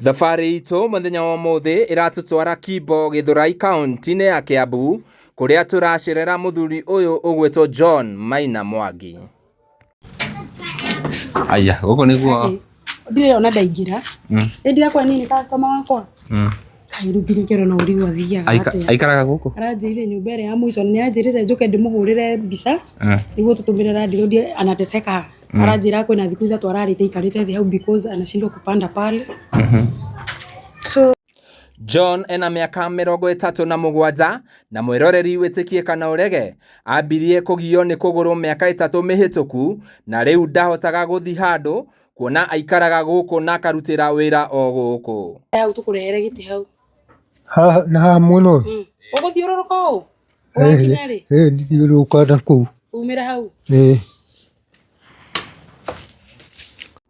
Thabarĩ itũ mũthenya wa ũmũthĩ ĩratũtwara Kimbo Gĩthũrai kaũntĩ-inĩ ya Kĩambu kũrĩa tũracerera mũthuri ũyũ ũgwĩtwo John Maina Mwangi. Aya, gũkũ nĩguo Ndirĩ ona ndaingĩra. Ĩ ndirakora niĩ nĩ customer wakwa. Kaĩ rĩu nginya kĩoro no ũrigwo athiaga atĩa. Aikaraga gũkũ? Aranjĩrire nyũmba ĩrĩa ya mũico nĩ anjĩrĩte njũke ndĩmũhũrĩre mbica nĩguo tũtũmĩre landlord anateseka. Aranjĩra kwĩna thikũ 3 ararĩte aikarĩte thĩ hau because anashindwa kupanda pale. So John ena mĩaka 37 na mwĩroreri wĩtĩkie kana ũrege ambirie kũgio nĩ kũgũrũ mĩaka 3 mĩhĩtũku na rĩu ndahotaga gũthiĩ handũ kuona aikaraga gũkũ na akarutĩra wĩra o gũkũ. Hau tũkũrehere gĩtĩ hau. Haha na haha mwena ũyũ? Ũgũthiũrũrũka ũũ? Ũgakinya rĩ? Ĩĩ ndithiũrũrũka na kũu. Umĩra hau? Ĩĩ.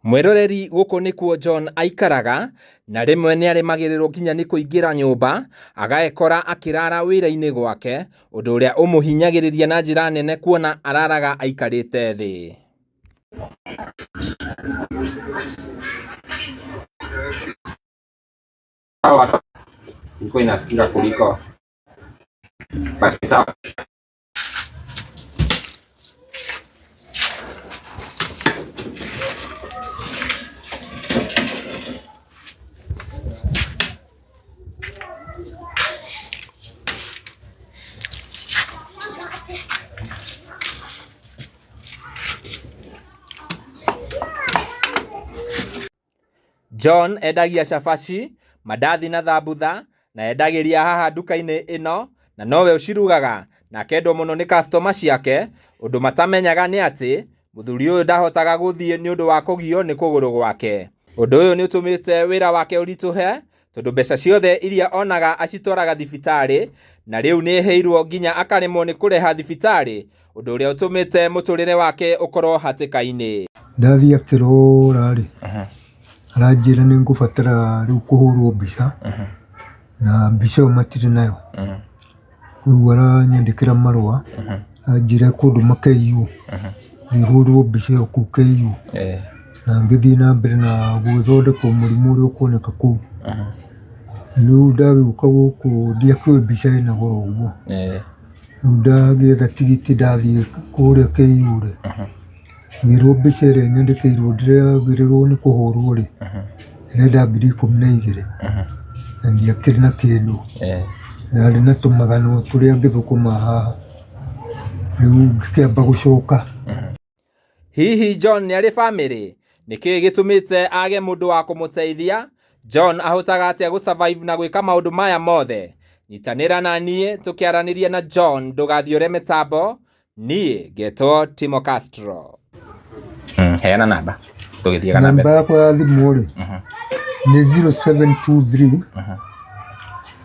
Mwĩroreri gũkũ nĩkuo John aikaraga na rĩmwe nĩ aremagĩrĩrwo nginya nĩ kũingĩra nyũmba agaekora akĩrara wĩra-inĩ gwake ũndũ ũrĩa ũmũhinyagĩrĩria na njĩra nene kuona araraga aikarĩte thĩ. Ilikuwa inasikika kuliko but sawa. John endagia cabaci, mandathi na thambutha na endagĩria haha nduka-inĩ ĩno na nowe ũcirugaga na akendwo mũno nĩ customer ciake, ũndũ matamenyaga nĩ atĩ mũthuri ũyũ ndahotaga gũthiĩ nĩ ũndũ wa kũgio nĩ kũgũrũ gwake. Ũndũ ũyũ nĩ ũtũmĩte wĩra wake ũritũhe tondũ mbeca ciothe iria onaga acitwaraga thibitarĩ na rĩu nĩ ehĩirwo nginya akaremwo nĩ kũrĩha thibitarĩ ũndũ ũrĩa ũtũmĩte mũtũrĩre wake ũkorwo hatĩka-inĩ. Ndathiĩ akĩrora rĩ, aranjĩra nĩ ngũbatara rĩu kũhũrwo mbica, na mbica ĩyo matirĩ nayo. Rĩu aranyandĩkĩra marũa, anjĩra ekũndũma KU, thiĩ hũrwo mbica ĩyo kũu KU, na ngĩthiĩ na mbere na gũgĩthondekwo mũrimũ ũrĩa ũkuoneka kũu. Rĩu ndagĩũka gũkũ ndiakĩũĩ mbica ĩna goro ũguo, rĩu ndagĩetha tigiti ndathiĩ kũrĩa KU rĩ, Ngĩrwo mbica ĩrĩa nyandĩkĩirwo ndĩragĩrĩrwo nĩ kũhũrwo rĩ, ĩrenda 12,000 na ndiakĩrĩ na kĩndũ, ndarĩ na tũmagana o tũrĩa ngĩthũkũma haha, rĩu ngĩkĩamba gũcoka. Hihi John nĩ arĩ famĩlĩ? Nĩ kĩĩ gĩtũmĩte age mũndũ wa kũmũteithia? John ahotaga atĩa gũ survive na gwĩka maũndũ maya mothe? Nyitanĩra na niĩ tũkĩaranĩria na John ndũgathiũre mĩtambo. Niĩ ngetwo Timo Castro. Heana namba tũgĩthiaga na mbere. Namba yakwa ya thimũ rĩ nĩ 0723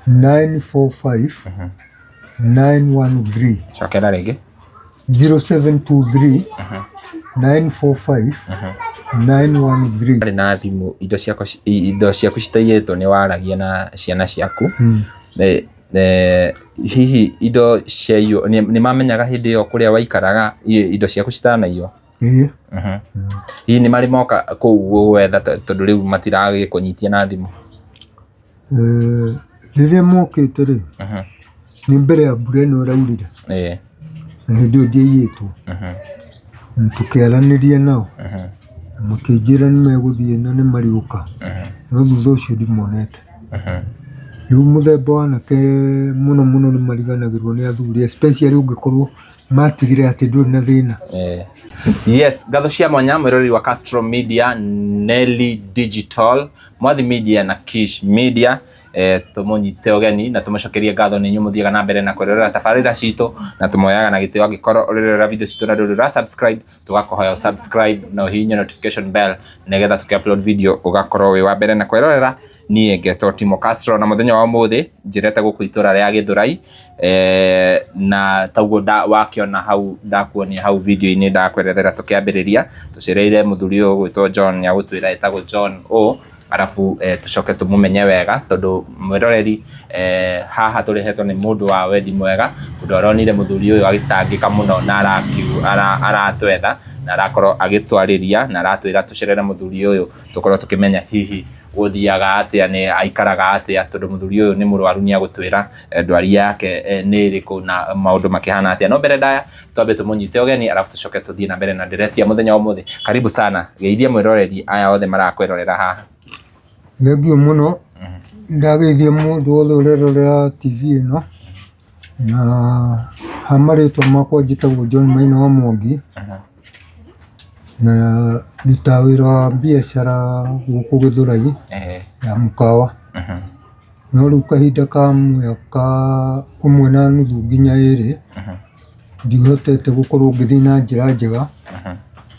945 913. Cokera rĩngĩ. 0723 945 913. Warĩ na thimũ indo ciaku citaiyĩtwo nĩ waragia na ciana ciaku. Hihi indo ciaiywo nĩ mamenyaga hĩndĩ ĩyo kũrĩa waikaraga indo ciaku citanaiywo? Ĩĩ. Hihi nĩ marĩ moka kũu gũgwetha tondũ rĩu matiragĩkũnyitia na thimũ? Rĩrĩa mokĩte rĩ, nĩ mbere ya mbura ĩno ĩraurire, na hĩndĩ ĩyo ndiaiyĩtwo, na tũkĩaranĩria nao, na makĩnjĩra nĩ megũthiĩ na nĩ marĩũka, no thutha ũcio ndimonete. Rĩu mũthemba wa anake mũno mũno nĩ mariganagĩrwo nĩ athuri especially ũngĩkorwo matigire atĩ ndũrĩ na thĩna. Yes, ngatho cia mwanya mwĩroreri wa Castro Media, Nelly Digital, Mwathi Media na Kish Media. Tũmũnyite ũgeni na tũmũcokerie ngatho nĩ inyuĩ mũthiaga na mbere na kwĩrorera tabarĩra citũ na tũmoyaga na gĩtĩo angĩkorwo ũrĩrora video citũ na ndũrĩ ũra subscribe tũgakũhoya subscribe na ũhihinye notification bell nĩgetha tũkĩ upload video ũgakorwo wĩ wa mbere na kwĩrorera. Niĩ ngetwo Timo Castro na mũthenya wa ũmũthĩ njĩrete gũkũ itũra rĩa Gĩthũrai, na taguo wakĩona hau ndakuonia hau video-inĩ ndakwerethera tũkĩambĩrĩria tũcereire mũthuri ũyũ ũgwĩtwo John, nĩ agũtwĩra etagwo John ũ, arabu tũcoke tũmũmenye wega tondũ mwĩroreri, haha tũrehetwo nĩ mũndũ wa wendi mwega, mũndũ aronire mũthuri ũyũ agĩtangĩka mũno na aratwetha na arakorwo agĩtwarĩria na aratwĩra tũcerere mũthuri ũyũ tũkorwo tũkĩmenya hihi Gũthiaga atĩa, nĩ aikaraga atĩa, tondũ mũthuri ũyũ nĩ mũrwaru, nĩ agũtwĩra ndwari yake nĩ ĩrĩkũ na maũndũ makĩhana atĩa. No mbere ndaya twambe tũmũnyite ũgeni, arabu tũcoke tũthiĩ na mbere na ndereti ya mũthenya wa ũmũthĩ. Karibu sana, geithia mwĩroreri aya othe marakwĩrorera haha. Thengiũ mũno, ndageithia mũndũ wothe ũrerorera TV ĩno, na ha marĩtwa makwa njĩtagwo John Maina wa Mwangi, na ndutaga wĩra wa biacara gũkũ Gĩthũrai ya mũkawa. No rĩu kahinda ka mwaka ũmwe na nuthu nginya ĩrĩ, ndihotete gũkorwo ngĩthiĩ na njĩra njega,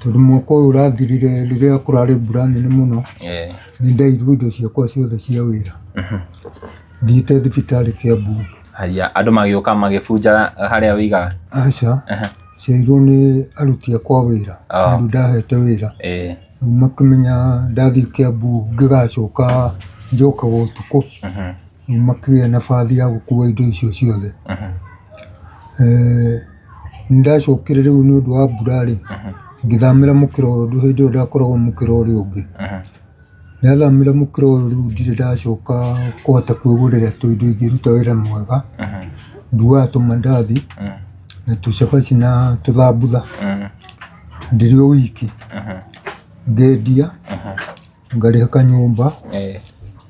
tondũ mwaka ũyũ ũrathirire rĩrĩa kũrarĩ mbura nene mũno, nĩ ndairwo indo ciakwa ciothe cia wĩra. Thiĩte thibitarĩ Kiambu. Haya, andũ magĩũka magĩbunja harĩa wĩigaga? Aca, ciairwo nĩ aruti akwa a wĩra, andũ ndahete wĩra. Rĩu makĩmenya ndathiĩ Kiambu ngĩgacoka njokaga ũtukũ, rĩu makĩgĩa na bathi ya gũkua indo icio ciothe. Nĩ ndacokire rĩu nĩ ũndũ wa mbura rĩ, ngĩthamĩra mũkĩra ũyũ ũndũ hĩndĩ ĩyo ndakoragwo mũkĩra ũrĩa ũngĩ. Ndathamĩra mũkĩra ũyũ rĩu ndirĩ ndacoka kũhota kwĩgũrĩra tũindo ingĩruta wĩra mwega, ndugaga tũmandathi na tũcabaci na tũthambutha ndĩrĩ o wiki, ngendia ngarĩha kanyũmba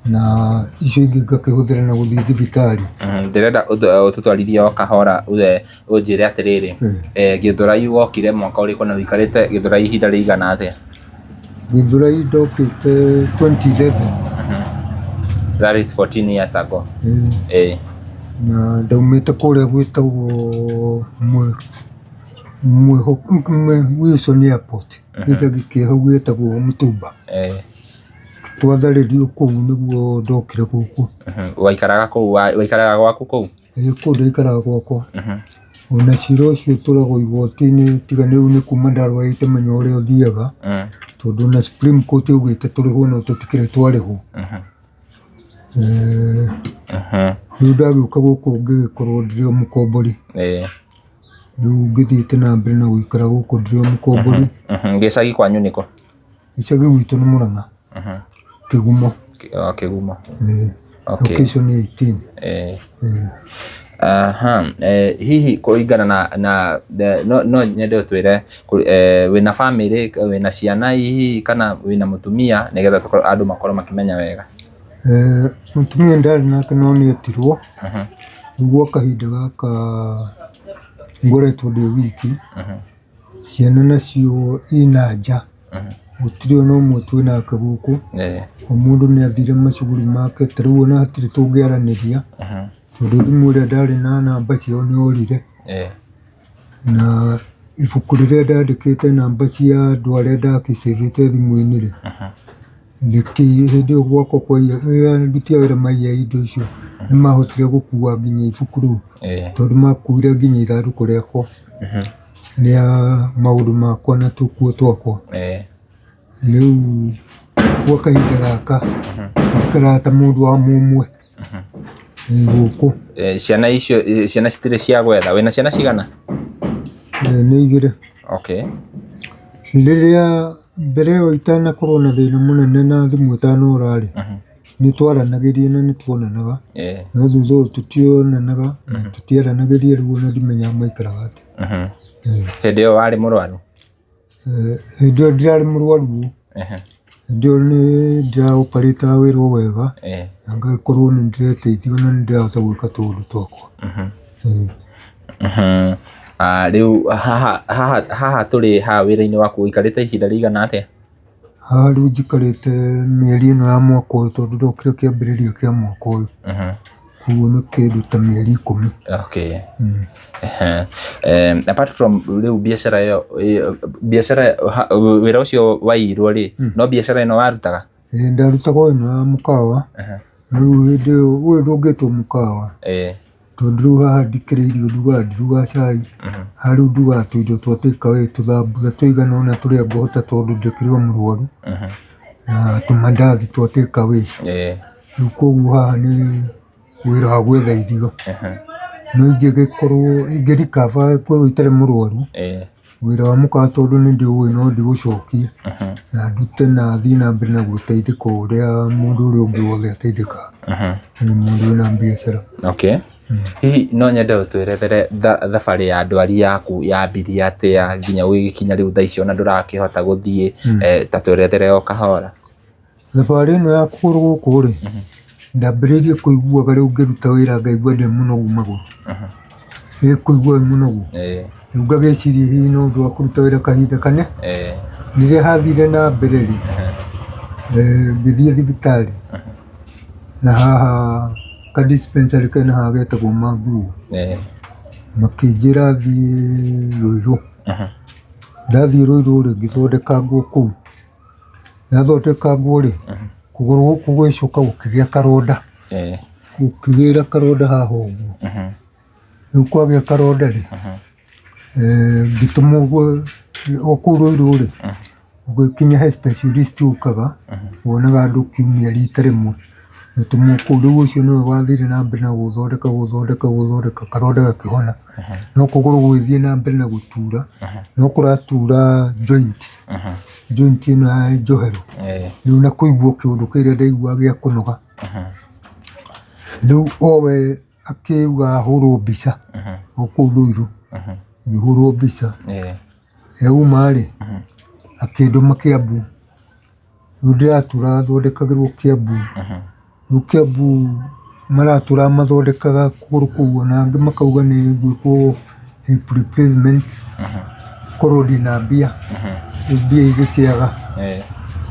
na icio ingĩ ngakĩhũthĩra na gũthiĩ thibitarĩ. Ndĩrenda ũtũtwarithie o kahora ũnjĩre atĩrĩrĩ, Gĩthũrai wokire mwaka ũrĩkũ na ũikarĩte Gĩthũrai ihinda rĩigana atĩa? Gĩthũrai ndokĩte 2011. That is 14 years ago. Na ndaumĩte kũrĩa gwĩtagwo Wilson Airport, gĩcagi kĩ hau gĩtagwo Mũtumba. Twatharĩrio kũu nĩguo ndokire gũkũ. Waikaraga kũu, waikaraga gwaku kũu? Ĩĩ kũu ndaikaraga gwakwa. Ona cira ũcio ũtũragwo igoti-inĩ tiga rĩu nĩ kuma ndarwarĩte menya ũrĩa ũthiaga, tondũ ona Supreme Court yaugĩte tũrĩhwo no tũtikĩrĩ twarĩhwo. Rĩu ndagĩũka gũkũ ngĩgĩkorwo ndĩrĩ o mũkombori. Rĩu ngĩthiĩte na mbere na gũikara gũkũ ndĩrĩ o mũkombori. Gĩcagi kwanyu nĩkũ? Gĩcagi gwitũ nĩ Mũrang'a, Kĩgumo. Kĩgumo. Location 18. Aha, hihi kũringana na no nyende ũtwĩre wĩna bamĩrĩ, wĩna ciana hihi kana wĩna mũtumia nĩgetha andũ makorwo makĩmenya wega. Mũtumia ndarĩ nake no nĩ etirwo, rĩu gwa kahinda gaka ngoretwo ndĩ wiki. Ciana nacio ina nja, gũtirĩ ona ũmwe twĩnake gũkũ, o mũndũ nĩ athire macuguri make, ta rĩu ona hatirĩ tũngĩaranĩria, tondũ thimũ ĩrĩa ndarĩ na namba ciao nĩ yorire, na ibuku rĩrĩa ndandĩkĩte namba cia andũ arĩa ndagĩcĩbĩte thimũ-inĩ rĩ, hĩndĩ ĩyo gwakwa aruti a wĩra maiya indo icio, nĩ mahotire gũkua nginya ibuku rĩu, tondũ makuire nginya ithandũkũ rĩakwa rĩa maũndũ makwa na tũkuo twakwa. Rĩu gwa kahinda gaka njikaraga ta mũndũ wa mũmwe gũkũ. Ciana icio, ciana citirĩ cia gwetha, wĩna ciana cigana? Nĩ igĩrĩ. Rĩrĩa mbere ĩyo itanakorwo na thĩna mũnene na thimũ ĩtanora rĩ, nĩ twaranagĩria na nĩ tuonanaga, no thutha ũyũ tũtionanaga na tũtiaranagĩria rĩu ona ndimenyaga maikaraga atĩa. Hĩndĩ ĩyo warĩ mũrwaru? Hĩndĩ ĩyo ndirarĩ mũrwaru, hĩndĩ ĩyo nĩ ndĩraoparĩtaga wĩra o wega, na ngagĩkorwo nĩ ndĩreteithia na nĩ ndĩrahota gwĩka tũũndũ twakwa. Rĩu haha tũrĩ haha wĩra-inĩ waku ũikarĩte ihinda rĩigana atĩa? Haha rĩu njikarĩte mĩeri ĩno ya mwaka ũyũ tondũ ndokire kĩambĩrĩria kĩa mwaka ũyũ. Koguo nĩ kĩndũ ta mĩeri 10. Apart from rĩu biacara ĩyo, biacara wĩra ũcio waiyirwo rĩ, no biacara ĩno warutaga? Ĩĩ ndarutaga o ĩno ya mũkawa, na rĩu hĩndĩ ĩyo ũyũ ndũngĩtwo mũkawa, tondũ rĩu haha ndikĩrĩ irio ndugaga, ndirugaga cai, haha rĩu ndugaga tũindo twa take away, tũthambutha tũigana ũna tũrĩa ngũhota tondũ ndĩkĩrĩ o mũrwaru, na tũmandathi twa take away. Rĩu koguo haha nĩ wĩra wa gwetha irio. No ingĩgĩkorwo ingĩ recover ngorwo itarĩ mũrwaru, Wĩra wa mũkawa tondũ nĩ ndĩũĩ no ndĩũcokie na ndute na thiĩ na mbere na gũteithĩka ũrĩa mũndũ ũrĩa ũngĩ wothe ateithĩkaga. Nĩ mũndũ wĩna biacara. Okay. Hihi no nyende ũtwerethere thabarĩ ya ndwari yaku yambirie atĩa nginya ũgĩgĩkinya rĩu thaa ici ona ndũrakĩhota gũthiĩ, ta twerethere o kahora. Thabarĩ ĩno ya kũgũrũ gũkũ rĩ, ndambĩrĩirie kũiguaga rĩu ngĩruta wĩra ngaigua ndĩ mũnogu magũrũ. Kũigua wĩ mũnogu. Rĩu ngagĩciria hihi nĩ ũndũ wa kũruta wĩra kahinda kanene. Rĩrĩa hathire na mbere rĩ, ngĩthiĩ thibitarĩ na haha ka dispensary kena haha getagwo Manguo, makĩnjĩra thiĩ Ruiru. Ndathiĩ Ruiru rĩ, ngĩthondekangwo kũu. Ndathondekangwo rĩ, kũgũrũ gũkũ gũgĩcoka gũkĩgĩa karonda, gũkĩgĩra karonda haha ũguo. Rĩu kwagĩa karonda rĩ, ngĩtũmwo o kũu Ruiru rĩ, ũgĩkinya he specialist ũkaga, wonaga andũ kiumia rita rĩmwe, ngĩtũmwo kũu. Rĩu ũcio nĩwe wathire na mbere na gũthondeka gũthondeka gũthondeka karonda gakĩhona. No kũgũrũ gũgĩthiĩ na mbere na gũtura, no kũratura joint, joint ĩno ya njohero. Rĩu na kũigua kĩũndũ kĩrĩa ndaiguaga gĩa kũnoga. Rĩu o we Akiuga hũrwo mbica o kũu Ruiru, ngĩhũrwo mbica, yauma rĩ, akĩndũma Kiambu, rĩu ndĩratũra thondekagĩrwo Kiambu, rĩu Kiambu maratũra mathondekaga kũgũrũ kũu ona angĩ makauga nĩ gwĩkwo hip replacement, korwo ndĩna mbia, rĩu mbia igĩkĩaga.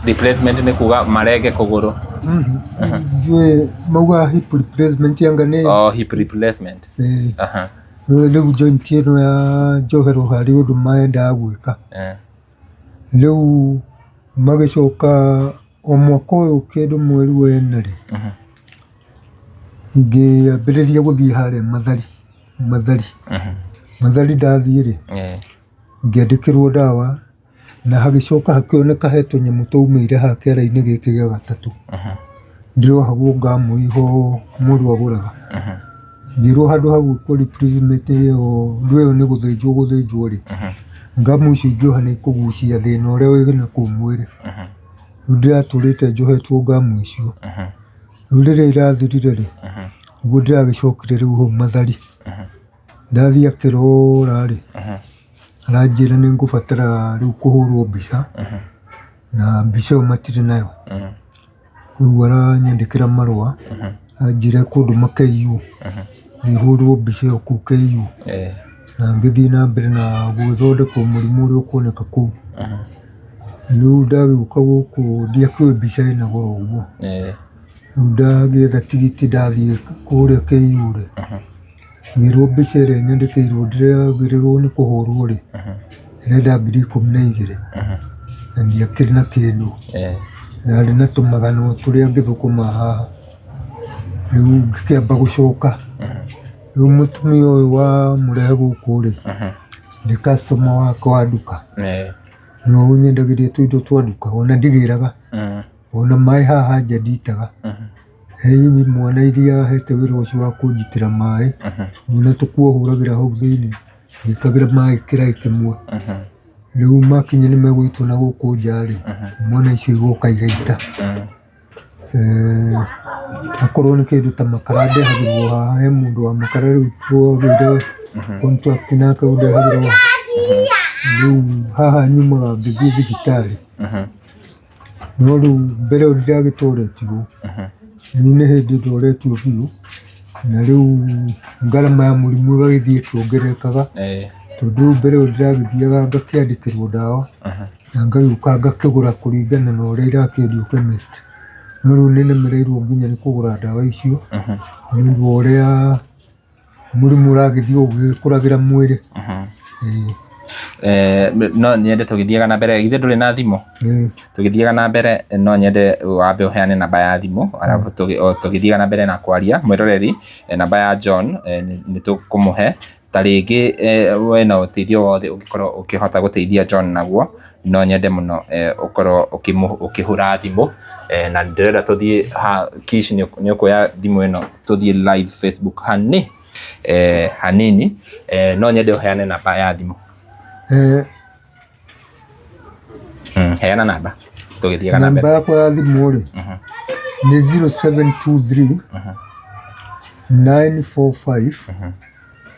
Replacement nĩ kuga marenge kũgũrũ. Ndiũĩ maugaga hip replacement anga nĩ Oh, hip replacement. Ĩĩ. Aha. Rĩu joint ĩno ya njohero harĩ ũndũ mendaga gwĩka. Rĩu magĩcoka o mwaka ũyũ kĩndũ mweri wa ĩna rĩ, ngĩambĩrĩria gũthiĩ harĩa Mathari, Mathari. Mathari ndathiĩ rĩ, ngĩandĩkĩrwo ndawa na hagĩcoka hakĩoneka he tũnyamũ twaumĩire haha kĩara-inĩ gĩkĩ gĩa gatatũ. Ndĩrohagwo ngamu iho mũndũ agũraga. Ngĩrwo handũ ha gwĩkwo replacement ĩyo ũndũ ũyũ nĩ gũthĩnjwo ũgũthĩnjwo rĩ, ngamu icio ingĩoha nĩ ikũgucia thĩna ũrĩa wĩ nakũu mwĩrĩ. Rĩu ndĩratũrĩte njohetwo ngamu icio. Rĩu rĩrĩa irathirire rĩ, nĩguo ndĩragĩcokire rĩu hau Mathari. Ndathiĩ akĩrora rĩ, aranjĩra nĩ ngũbatara rĩu kũhũrwo mbica, na mbica ĩyo matirĩ nayo. Rĩu aranyandĩkĩra marũa, anjĩra ekũndũma KU, hũrwo mbica ĩyo kũu KU, na ngĩthiĩ na mbere na gũgĩthondekwo mũrimũ ũrĩa ũkuoneka kũu. Rĩu ndagĩũka gũkũ ndiakĩũĩ mbica ĩna goro ũguo. Rĩu ndagĩetha tigiti ndathiĩ kũrĩa KU rĩ, ngĩrwo mbica ĩrĩa nyandĩkĩirwo ndĩragĩrĩrwo nĩ kũhũrwo rĩ, ĩrenda 12,000 na ndiakĩrĩ na kĩndũ. Ndarĩ na tũmagana o tũrĩa ngĩthũkũma haha. Rĩu ngĩkĩamba gũcoka. Rĩu mũtumia ũyũ wamũrehe gũkũ rĩ, ndĩ customer wake wa nduka. Nĩwe ũnyendagĩria tũindo twa nduka ona ndigĩraga. Ona maĩ haha nja nditaga. He imwana iria hete wĩra ũcio wa kũnjitĩra maĩ, ona tũkuo hũragĩra hau thĩinĩ, ngĩkagĩra maĩ kĩraĩ kĩmwe. Rĩu makinya nĩ megũitwo na gũkũ nja rĩ, imwana icio igoka igaita. Akorwo nĩ kĩndũ ta makara ndehagĩrwo haha, he mũndũ wa makara rĩu twagĩire contract nake ũndehagĩra rĩu haha nyumaga ngĩthiĩ thibitarĩ. No rĩu mbere ĩyo ndiragĩtoretio, rĩu nĩ hĩndĩ ndoretio biũ, na rĩu ngarama ya mũrimũ ĩgagĩthiĩ ĩkĩongererekaga, tondũ rĩu mbere ĩyo ndĩragĩthiaga ngakĩandĩkĩrwo ndawa, na ngagĩũka ngakĩgũra kũringana na ũrĩa irakĩendio chemist. No rĩu nĩ nemereirwo nginya nĩ kũgũra ndawa icio, nĩ ũndũ wa ũrĩa mũrimũ ũragĩthiĩ ũgĩkũragĩra mwĩrĩ. Ĩĩ. No nyende tũgĩthiaga na mbere, githĩ ndũrĩ na thimũ? Ĩĩ. Tũgĩthiaga na mbere no nyende wambe ũheane namba ya thimũ arabu o tũgĩthiaga na mbere na kwaria mwĩroreri, namba ya John nĩ tũkũmũhe ta rĩngĩ we na ũteithio wothe ũngĩkorwo ũkĩhota gũteithia John naguo, no nyende mũno ũkorwo ũkĩhũra thimũ, na ndĩrenda tũthiĩ Kish nĩ ũkuoya thimũ ĩno tũthiĩ live Facebook hanini, no nyende ũheane namba ya thimũ. Heana namba tũgĩthiaga na Namba mbere. yakwa ya thimũ rĩ nĩ 0723 945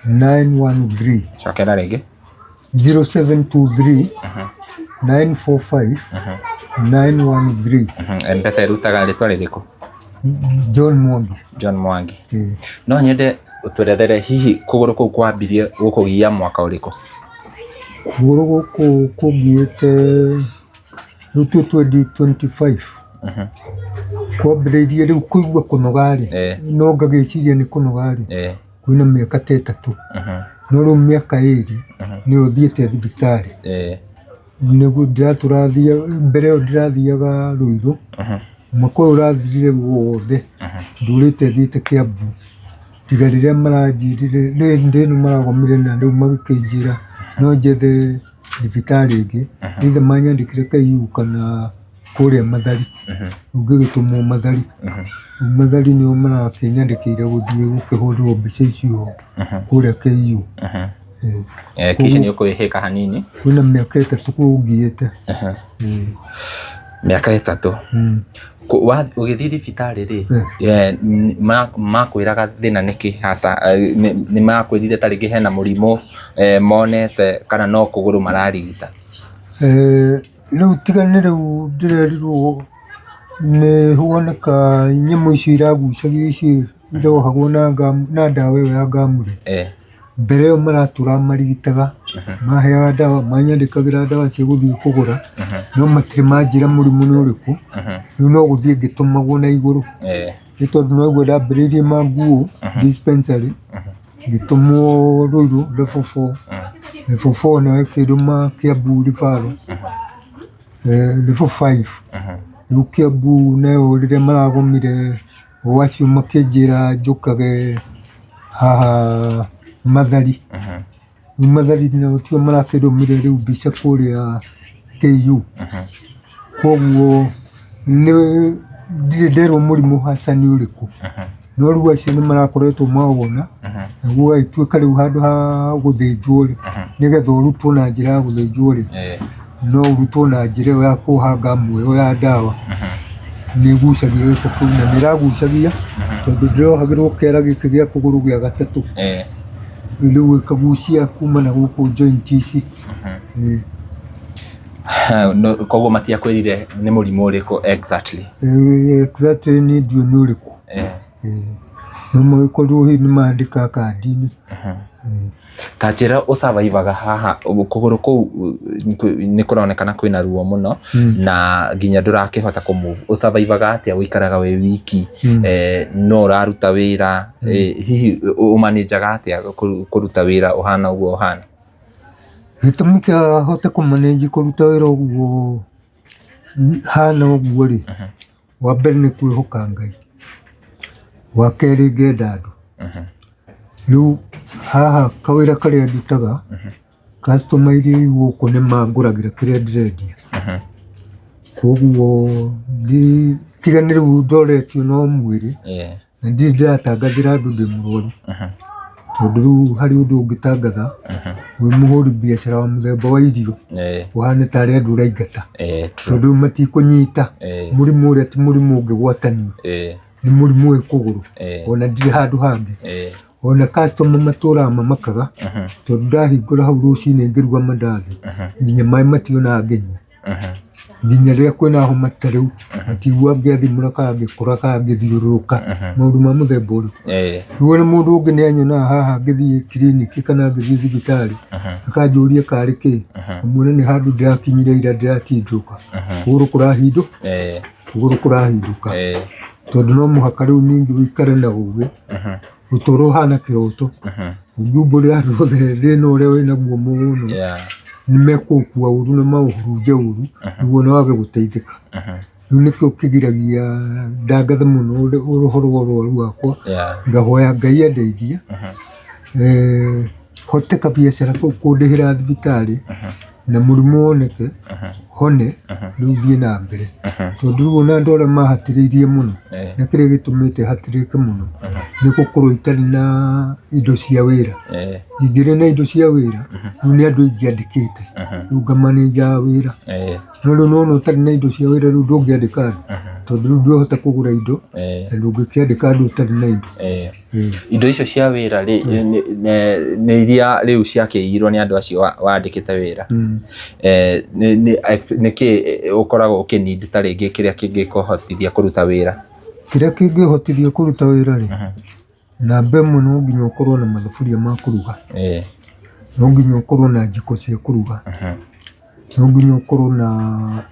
913. Cokera rĩngĩ. 0723 945 913. Mpesa ĩrutaga rĩtwa rĩrĩkũ? John Mwangi. John Mwangi. Ĩĩ. No nyende ũtwerethere hihi kũgũrũ kũu kwambirie gũkũgia mwaka ũrĩkũ? Kũgũrũ gũkũ kũngiĩte rĩu twĩ 2025. Kwambĩrĩirie rĩu kũigua kũnoga rĩ, no ngagĩciria nĩ kũnoga rĩ, kwĩna mĩaka ta 3. No rĩu mĩaka 2 nĩyo thiĩte thibitarĩ. Nĩguo ndĩratũra mbere ĩyo ndĩrathiaga Ruiru, mwaka ũyũ ũrathirire wothe ndũrĩte thiĩte Kiambu, tiga rĩrĩa maranjĩrire hĩndĩ ĩno maragomire na rĩu magĩkĩnjĩra no njethe thibitarĩ ĩngĩ, either manyandĩkĩre KU kana kũrĩa Mathari, rĩu ngĩgĩtũmwo Mathari, rĩu Mathari nĩo marakĩnyandĩkĩire gũthiĩ gũkĩhũrĩrwo mbica icio kũrĩa KU. Kici nĩ ũkwĩhĩka hanini. Kwĩna mĩaka 3 kũngiĩte. Mĩaka 3. Ũgĩthiĩ thibitarĩ rĩ, makwĩraga thĩna nĩkĩ hasa? Nĩ makwĩrire ta rĩngĩ hena mũrimũ monete kana no kũgũrũ mararigita? Rĩu tiga nĩ rĩu ndĩrerirwo nĩ woneka nyamũ icio iragucagia icio irohagwo na ndawa ĩyo ya ngamu rĩ, mbere ĩyo maratũra marigitaga, maheaga ndawa, manyandĩkagĩra ndawa cia gũthiĩ kũgũra, no matirĩ manjĩra mũrimũ nĩ ũrĩkũ, rĩu no gũthiĩ ngĩtũmagwo na igũrũ, nĩ tondũ noguo ndambĩrĩirie Manguũ dispensary, ngĩtũmwo Ruiru level 4, level 4 nayo ĩkĩndũma Kiambu referral, level 5, rĩu Kiambu nayo rĩrĩa maragomire o acio makĩnjĩra njũkage haha Mathari, rĩu Mathari nao tio marakĩndũmire rĩu mbica kũrĩa KU, koguo nĩ ndirĩ nderwo mũrimũ haca nĩ ũrĩkũ, no rĩu acio nĩ marakoretwo mawona, naguo ũgagĩtuĩka rĩu handũ ha gũthĩnjwo rĩ, nĩgetha ũrutwo na njĩra ya gũthĩnjwo rĩ, no ũrutwo na njĩra ĩyo ya kuoha ngamu ĩyo ya ndawa, nĩ ĩgucagia gĩko kĩu na nĩ ĩragucagia tondũ ndĩrohagĩrwo kĩara gĩkĩ gĩa kũgũrũ gĩa gatatũ, rĩu ĩkagucia kuma na gũkũ joint ici. Koguo matiakwĩrire nĩ mũrimũ ũrĩkũ exactly? Exactly niĩ ndiũĩ nĩ ũrĩkũ, no magĩkorirwo hihi nĩ mandĩka kandi-inĩ. Ta njĩra ũsurvivaga haha kũgũrũ kũu nĩ kũronekana kwĩna ruo mũno na nginya ndũrakĩhota kũ move, ũsurvivaga atĩa ũikaraga wĩ wiki, no ũraruta wĩra, hihi ũmanĩnjaga atĩa kũruta wĩra ũhana ũguo ũhana? Gĩtũmi kĩa hote kũ manage kũruta wĩra ũguo hana ũguo rĩ, wa mbere nĩ kwĩhoka Ngai, wa kerĩ ngenda andũ. Rĩu haha kawĩra karĩa ndutaga, customer iria i gũkũ nĩ mangũragĩra kĩrĩa ndĩrendia, koguo tiga nĩ rĩu ndoretio no mwĩrĩ, na ndirĩ ndĩratangathĩra andũ ndĩ mũrwaru, tondũ rĩu harĩ ũndũ ũngĩtangatha wĩ mũhũri biacara wa mũthemba wa irio, ũhane tarĩ andũ ũraingata, tondũ rĩu matikũnyita mũrimũ ũrĩa ti mũrimũ ũngĩgwatanio, nĩ mũrimũ wĩ kũgũrũ, ona ndirĩ handũ hangĩ, ona customer matũraga mamakaga, tondũ ndahingũra hau rũcinĩ ngĩruga mandathi, nginya maĩ mationaga ngĩnyua, nginya rĩrĩa kwĩna homa ta rĩu, matiiguaga ngĩathimũra kana ngĩkora kana ngĩthiũrũrũka, maũndũ ma mũthemba ũrĩkũ. Rĩu ona mũndũ ũngĩ nĩ anyonaga haha ngĩthiĩ kiriniki kana ngĩthiĩ thibitarĩ, akanjũria karĩ kĩ, ngamwĩra nĩ handũ ndĩrakinyire ira ndĩratindũka, kũgũrũ kũgũrũ kũrahindũka, tondũ no mũhaka rĩu ningĩ ũikare na ũgĩ, ũtũũro ũhana kĩroto, ũngiumbũrĩra andũ othe thĩna ũrĩa wĩnaguo mũno, nĩ mekũũkua ũru na maũhurunje ũru, nĩguo ona wage gũteithĩka. Rĩu nĩkĩo kĩgiragia ndangathe mũno ũhoro wa ũrwaru wakwa, ngahoya Ngai andeithie, hote kabiacara kau kũndĩhĩra thibitarĩ, na mũrimũ woneke, Hone rĩu thiĩ na mbere, tondũ rĩu ona andũ arĩa mahatĩrĩirie mũno, na kĩrĩa gĩtũmĩte hatĩrĩrĩke mũno nĩ gũkorwo itarĩ na indo cia wĩra. Ingĩrĩ na indo cia wĩra, rĩu nĩ andũ ingĩandĩkĩte, rĩu ngamanĩnja wĩra. No rĩu nĩwona ũtarĩ na indo cia wĩra rĩu ndũngĩandĩka andũ, tondũ rĩu ndũhota kũgũra indo na ndũngĩkĩandĩka andũ ũtarĩ na indo. Indo icio cia wĩra rĩ, nĩ iria rĩu ciakĩiyirwo nĩ andũ acio wandĩkĩte wĩra. Nĩ kĩ ũkoragwo ũkĩ need ta rĩngĩ kĩrĩa kĩngĩkũhotithia kũruta wĩra? Kĩrĩa kĩngĩhotithia kũruta wĩra rĩ, namba ĩmwe no nginya ũkorwo na mathaburia ma kũruga, no nginya ũkorwo na njiko cia kũruga, no nginya ũkorwo na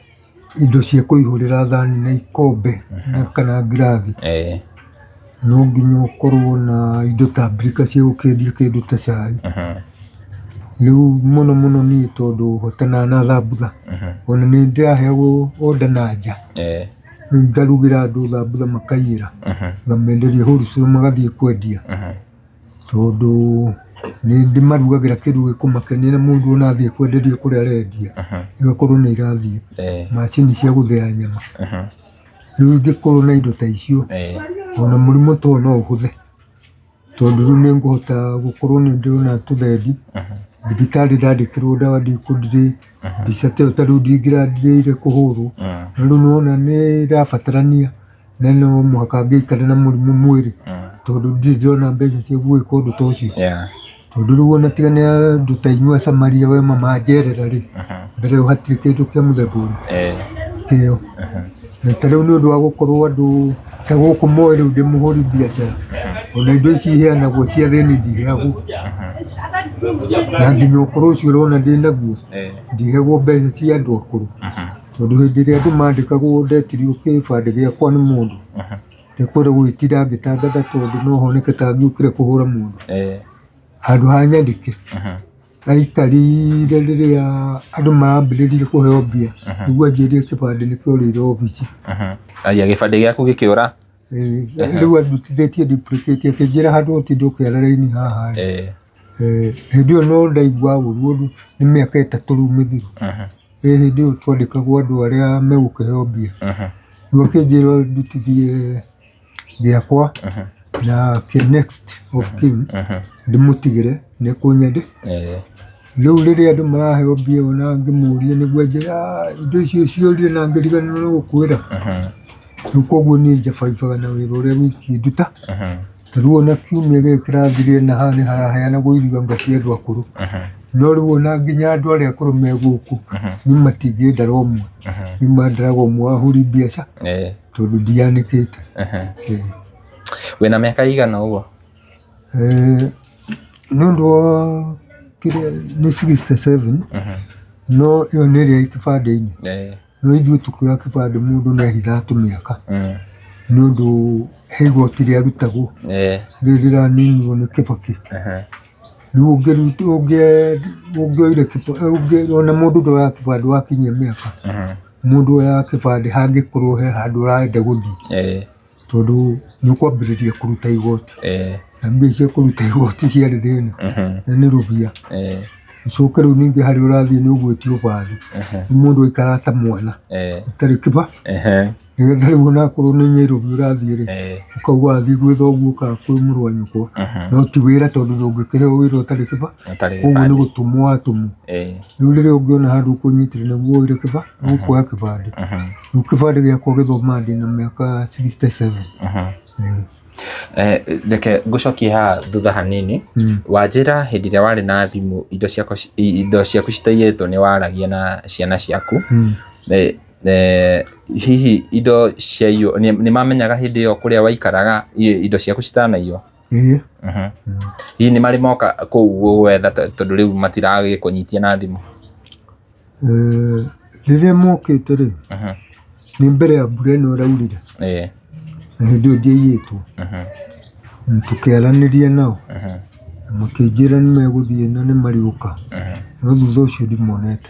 indo cia kũihũrĩra thani na ikombe na kana ngirathi. No nginya ũkorwo na indo ta mbirika cia gũkĩendia kĩndũ ta cai. Rĩu mũno mũno niĩ tondũ hotanaga na thambutha, ona nĩ ndĩraheagwo order na nja, ngarugĩra andũ thambutha makaiyĩra, ngamenderia wholesale magathiĩ kwendia. Tondũ nĩ ndĩmarugagĩra kĩndũ gĩkũmakenia na mũndũ ona athiĩ kwenderia kũrĩa arendia, ĩgakorwo nĩ irathiĩ. Macini cia gũthĩa nyama. Rĩu ingĩkorwo na indo ta icio, ona mũrimũ ta ũyũ no ũhũthe. Tondũ rĩu nĩ ngũhota gũkorwo nĩ ndĩrona tũthendi, thibitarĩ ndandĩkĩrwo ndawa ndikũ mbica ta ĩyo ta rĩu ndingĩrandirĩire kũhũrwo. Na rĩu nĩ wona nĩ ĩrabatarania na no mũhaka ngĩikare na mũrimũ mwĩrĩ, tondũ ndirĩ ndĩrona mbeca cia gwĩka ũndũ ta ũcio. Tondũ rĩu ona tiga nĩ andũ ta inyuĩ acamaria wema manjerera rĩ, mbere ĩyo hatirĩ kĩndũ kĩa mũthemba ũrĩa kĩo. Na ta rĩu nĩ ũndũ wa gũkorwo andũ ta gũkũ moĩ rĩu ndĩ mũhũri biacara, ona indo ici iheanagwo cia athĩni ndiheagwo. Na nginya ũkũrũ ũcio ũrona ndĩnaguo, ndiheagwo mbeca cia andũ akũrũ. Tondũ hĩndĩ ĩrĩa andũ mandĩkagwo ndetirio kĩbandĩ gĩakwa nĩ mũndũ, ndekwenda gũgĩtinda ngĩtangatha tondũ no honeke ta ngĩũkire kũhũra mũndũ. Handũ ha nyandĩke, aikarire rĩrĩa andũ marambĩrĩria kũheo mbia, nĩguo anjĩrire kĩbandĩ nĩ kĩorĩire obici. Aya, gĩbandĩ gĩaku gĩkĩũra? Rĩu andutithĩtie duplicate akĩnjĩra handũ ũtinde ũkĩara raini haha rĩ. Hĩndĩ ĩyo no ndaigua ũru ũndũ nĩ mĩaka 3 rĩu mĩthiru. Hĩndĩ ĩyo twandĩkagwo andũ arĩa megũkĩheo mbia. Rĩu akĩnjĩra ndutithie gĩakwa na kĩa next of kin ndĩmũtigĩre nĩ ekũnyendĩ. Rĩu rĩrĩa andũ maraheo mbia ona ngĩmũria nĩguo anjĩra indo icio ciorire na ngĩriganĩrwo nĩ gũkwĩra. Rĩu koguo niĩ njabaibaga na wĩra ũrĩa wiki nduta. Ta rĩu ona kiumia gĩkĩ kĩrathirire na haha nĩ haraheanagwo irio anga cia andũ akũrũ. No rĩu ona nginya andũ arĩa akũrũ me gũkũ niĩ matingĩndara ũmwe. Niĩ mandaraga ũmwe wa ahũri mbiacara tondũ ndianĩkĩte. Wĩna mĩaka ĩigana ũguo? Nĩ ũndũ wa kĩrĩa nĩ 67 no ĩyo nĩ ĩrĩa ĩ kĩbandĩ-inĩ. No ithuĩ tũkĩoya kĩbandĩ mũndũ nĩ ahithaga tũmĩaka nĩ ũndũ he igoti rĩarutagwo rĩrĩ rĩraninirwo nĩ Kĩbakĩ. Rĩu ũngĩoire ona mũndũ ndoyaga kĩbandĩ wakinyia mĩaka, mũndũ oyaga kĩbandĩ hangĩkorwo he handũ ũrenda gũthiĩ, tondũ nĩ ũkwambĩrĩria kũruta igoti, na mbia cia kũruta igoti ciarĩ thĩna na nĩ rũbia. Ũcoke rĩu ningĩ harĩa ũrathiĩ nĩ ũgwĩtio bathi, rĩu mũndũ aikaraga ta mwana ũtarĩ kĩba, nĩgetha rĩu onakorwo nĩ Nyairobi ũrathiĩ rĩ, ũkauga wathiĩ gwĩ thoguo kana kwĩ mũrũ wa nyũkwa, no ti wĩra tondũ ndũngĩkĩheo wĩra ũtarĩ kĩba, koguo nĩ gũtũmwo watũmwo. Rĩu rĩrĩa ũngĩona handũ ũkũnyitĩrĩra nĩguo woire kĩba, ũkuoya kĩbandĩ. Rĩu kĩbandĩ gĩakwa gĩthomaga ndĩna mĩaka 67. Reke ngũcokie haha thutha hanini. Wanjĩra hĩndĩ ĩrĩa warĩ na thimũ indo ciaku citaiyĩtwo nĩ waragia na ciana ciaku. Hihi indo ciaiywo nĩ mamenyaga hĩndĩ ĩyo kũrĩa waikaraga indo ciaku citanaiywo? Hihi nĩ marĩ moka kũu gũgwetha tondũ rĩu matiragĩkũnyitia na thimũ? Rĩrĩa mokĩte rĩ, nĩ mbere ya mbura ĩno ĩraurire, na hĩndĩ ĩyo ndiaiyĩtwo, tũkĩaranĩria nao, na makĩnjĩra nĩ megũthiĩ na nĩ marĩũka, no thutha ũcio ndimonete.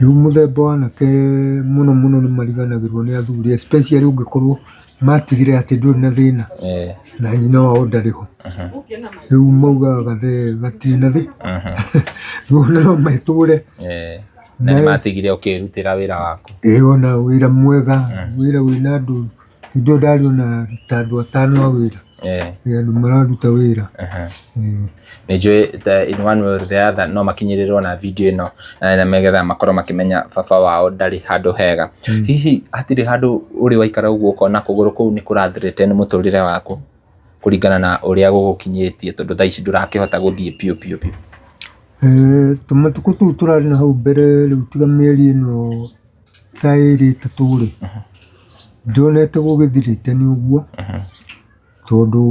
Rĩu mũthemba wa anake mũno mũno nĩ mariganagĩrwo nĩ athuri especially ũngĩkorwo matigire atĩ ndũrĩ na thĩna na nyina wao ndarĩ ho. Rĩu maugaga gathee gatirĩ na thĩna, rĩu ona no metũre. Na nĩ matigire ũkĩrutĩra wĩra waku. Ĩĩ ona wĩra mwega, wĩra wĩna andũ, hĩndĩ ĩyo ndarĩ ona ta andũ atano a wĩra. Ĩ andũ mararuta wĩra. Ĩĩ. Nĩ njũĩ ta in one way or the other no makinyĩrĩrwo na video ĩno na nĩgetha makorwo makĩmenya baba wao ndarĩ handũ hega. Hihi hatirĩ handũ ũrĩ waikara ũguo ũkona kũgũrũ kũu nĩ kũrathirĩte nĩ mũtũrĩre waku kũringana na ũrĩa gũgũkinyĩtie tondũ thaa ici ndũrakĩhota gũthiĩ biũ biũ biũ? Tũmatukũ tũu tũrarĩ na hau mbere rĩu tiga mĩeri ĩno ta ĩrĩ ĩtatũ rĩ, ndionete gũgĩthirĩte nĩ ũguo, tondũ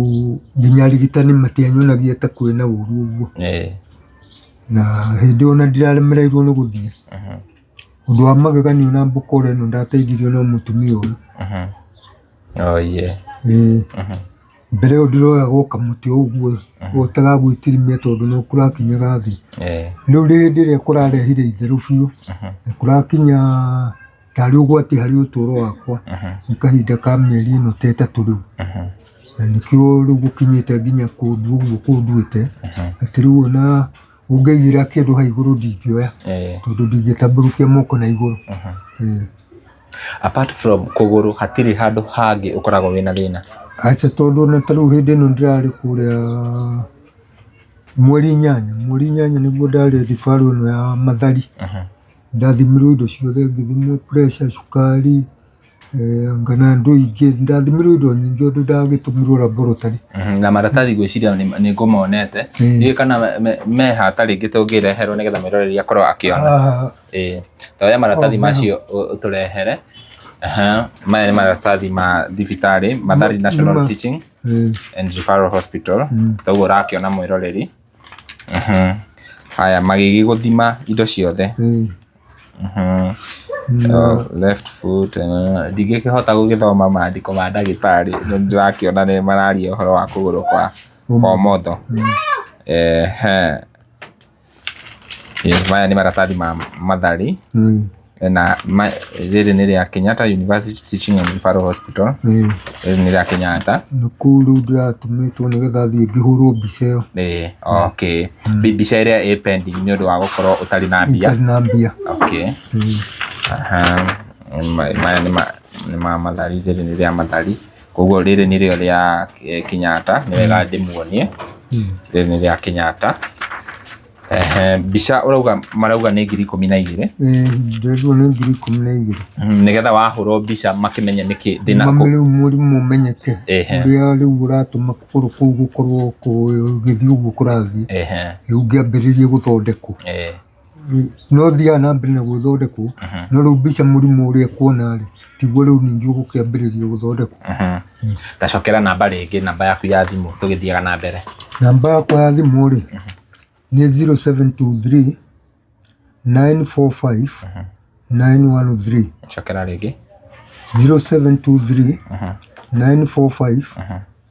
nginya arigitani matianyonagia ta kwĩna ũru ũguo. Na hĩndĩ ĩyo ona ndiraremereirwo nĩ gũthiĩ. Ũndũ wa magegania ona mbũkũra ĩno ndateithirio no mũtumia ũyũ. Oh, yeah. Ĩĩ. Mbere ĩyo ndĩroyaga o kamũtĩ o ũguo hotaga gwĩtirimia tondũ no kũrakinyaga thĩ. Rĩu hĩndĩ ĩrĩa kũrarehire itherũ biũ, na kũrakinya tarĩ ũgwati harĩ ũtũro wakwa, nĩ kahinda ka mĩeri ĩno ta ĩtatũ rĩu. Na nĩkĩo rĩu gũkinyĩte nginya kũndũ ũguo kũnduĩte, atĩ rĩu ona ũngĩigĩra kĩndũ hau igũrũ ndingĩoya, tondũ ndingĩtambũrũkia moko na igũrũ. Ĩĩ. Apart from kũgũrũ hatirĩ handũ hangĩ ũkoragwo wĩna thĩna? Aca tondũ ona ta rĩu hĩndĩ ĩno ndĩrarĩ kũrĩa mweri inyanya, mweri inyanya nĩguo ndarĩ referral ĩno ya Mathari. Ndathimirwo indo ciothe, ngĩthimwo pressure, cukari, anga na ndũ ingĩ, ndathimirwo indo nyingĩ ũndũ ndagĩtũmirwo laboratory. Na maratathi ngwĩciria nĩ ngũmonete, ndiũĩ kana me ha ta rĩngĩ tũngĩreherwo nĩgetha mwĩroreri akorwo akĩona. Ĩĩ, ta oya maratathi macio ũtũrehere. Maya nĩ maratathi ma thibitarĩ, Mathari National Teaching and Referral Hospital, toguo ũrakĩona mwĩroreri. Haya, magĩgĩgũthima indo ciothe. Left foot, ndingĩkĩhota gũgĩthoma mandĩko ma ndagĩtarĩ, no nĩndĩrakĩona nĩ mararia ũhoro wa kũgũrũ kwa ũmotho. Maya nĩ maratathi ma Mathari na rĩrĩ nĩ rĩa Kenyatta University Teaching and Referral Hospital, rĩrĩ nĩ rĩa Kenyatta. Nĩ kũu rĩu ndĩratũmĩtwo nĩgetha thiĩ ngĩhũrwo mbica ĩyo. Ĩĩ, okay. Mbica ĩrĩa ĩ pending nĩ ũndũ wa gũkorwo ũtarĩ na mbia. Itarĩ na mbia. Okay. Maya nĩ ma Mathari, rĩrĩ nĩ rĩa Mathari. Koguo rĩrĩ nĩrĩo rĩa Kenyatta, nĩ wega ndĩmuonie. Rĩrĩ nĩ rĩa Kenyatta. Mbica ũrauga marauga nĩ 12,000. Ĩĩ, ndĩrerwo nĩ 12,000. Nĩgetha wahũrwo mbica makĩmenye nĩkĩ thĩna. Rĩu mũrimũ ũmenyeke ũrĩa rĩu ũratũma kũgũrũ kũu gũkorwo gũgĩthiĩ ũguo kũrathiĩ. Rĩu ngĩambĩrĩrie gũthondekwo. No thiaga na mbere na gũthondekwo, no rĩu mbica mũrimũ ũrĩa ĩkuona rĩ, tiguo rĩu ningĩ ũgũkĩambĩrĩria gũthondekwo. Tacokera namba rĩngĩ, namba yaku ya thimũ tũgĩthiaga na mbere. Namba yakwa ya thimũ rĩ, nĩ 0723 945 913. Cokera rĩngĩ. 0723 945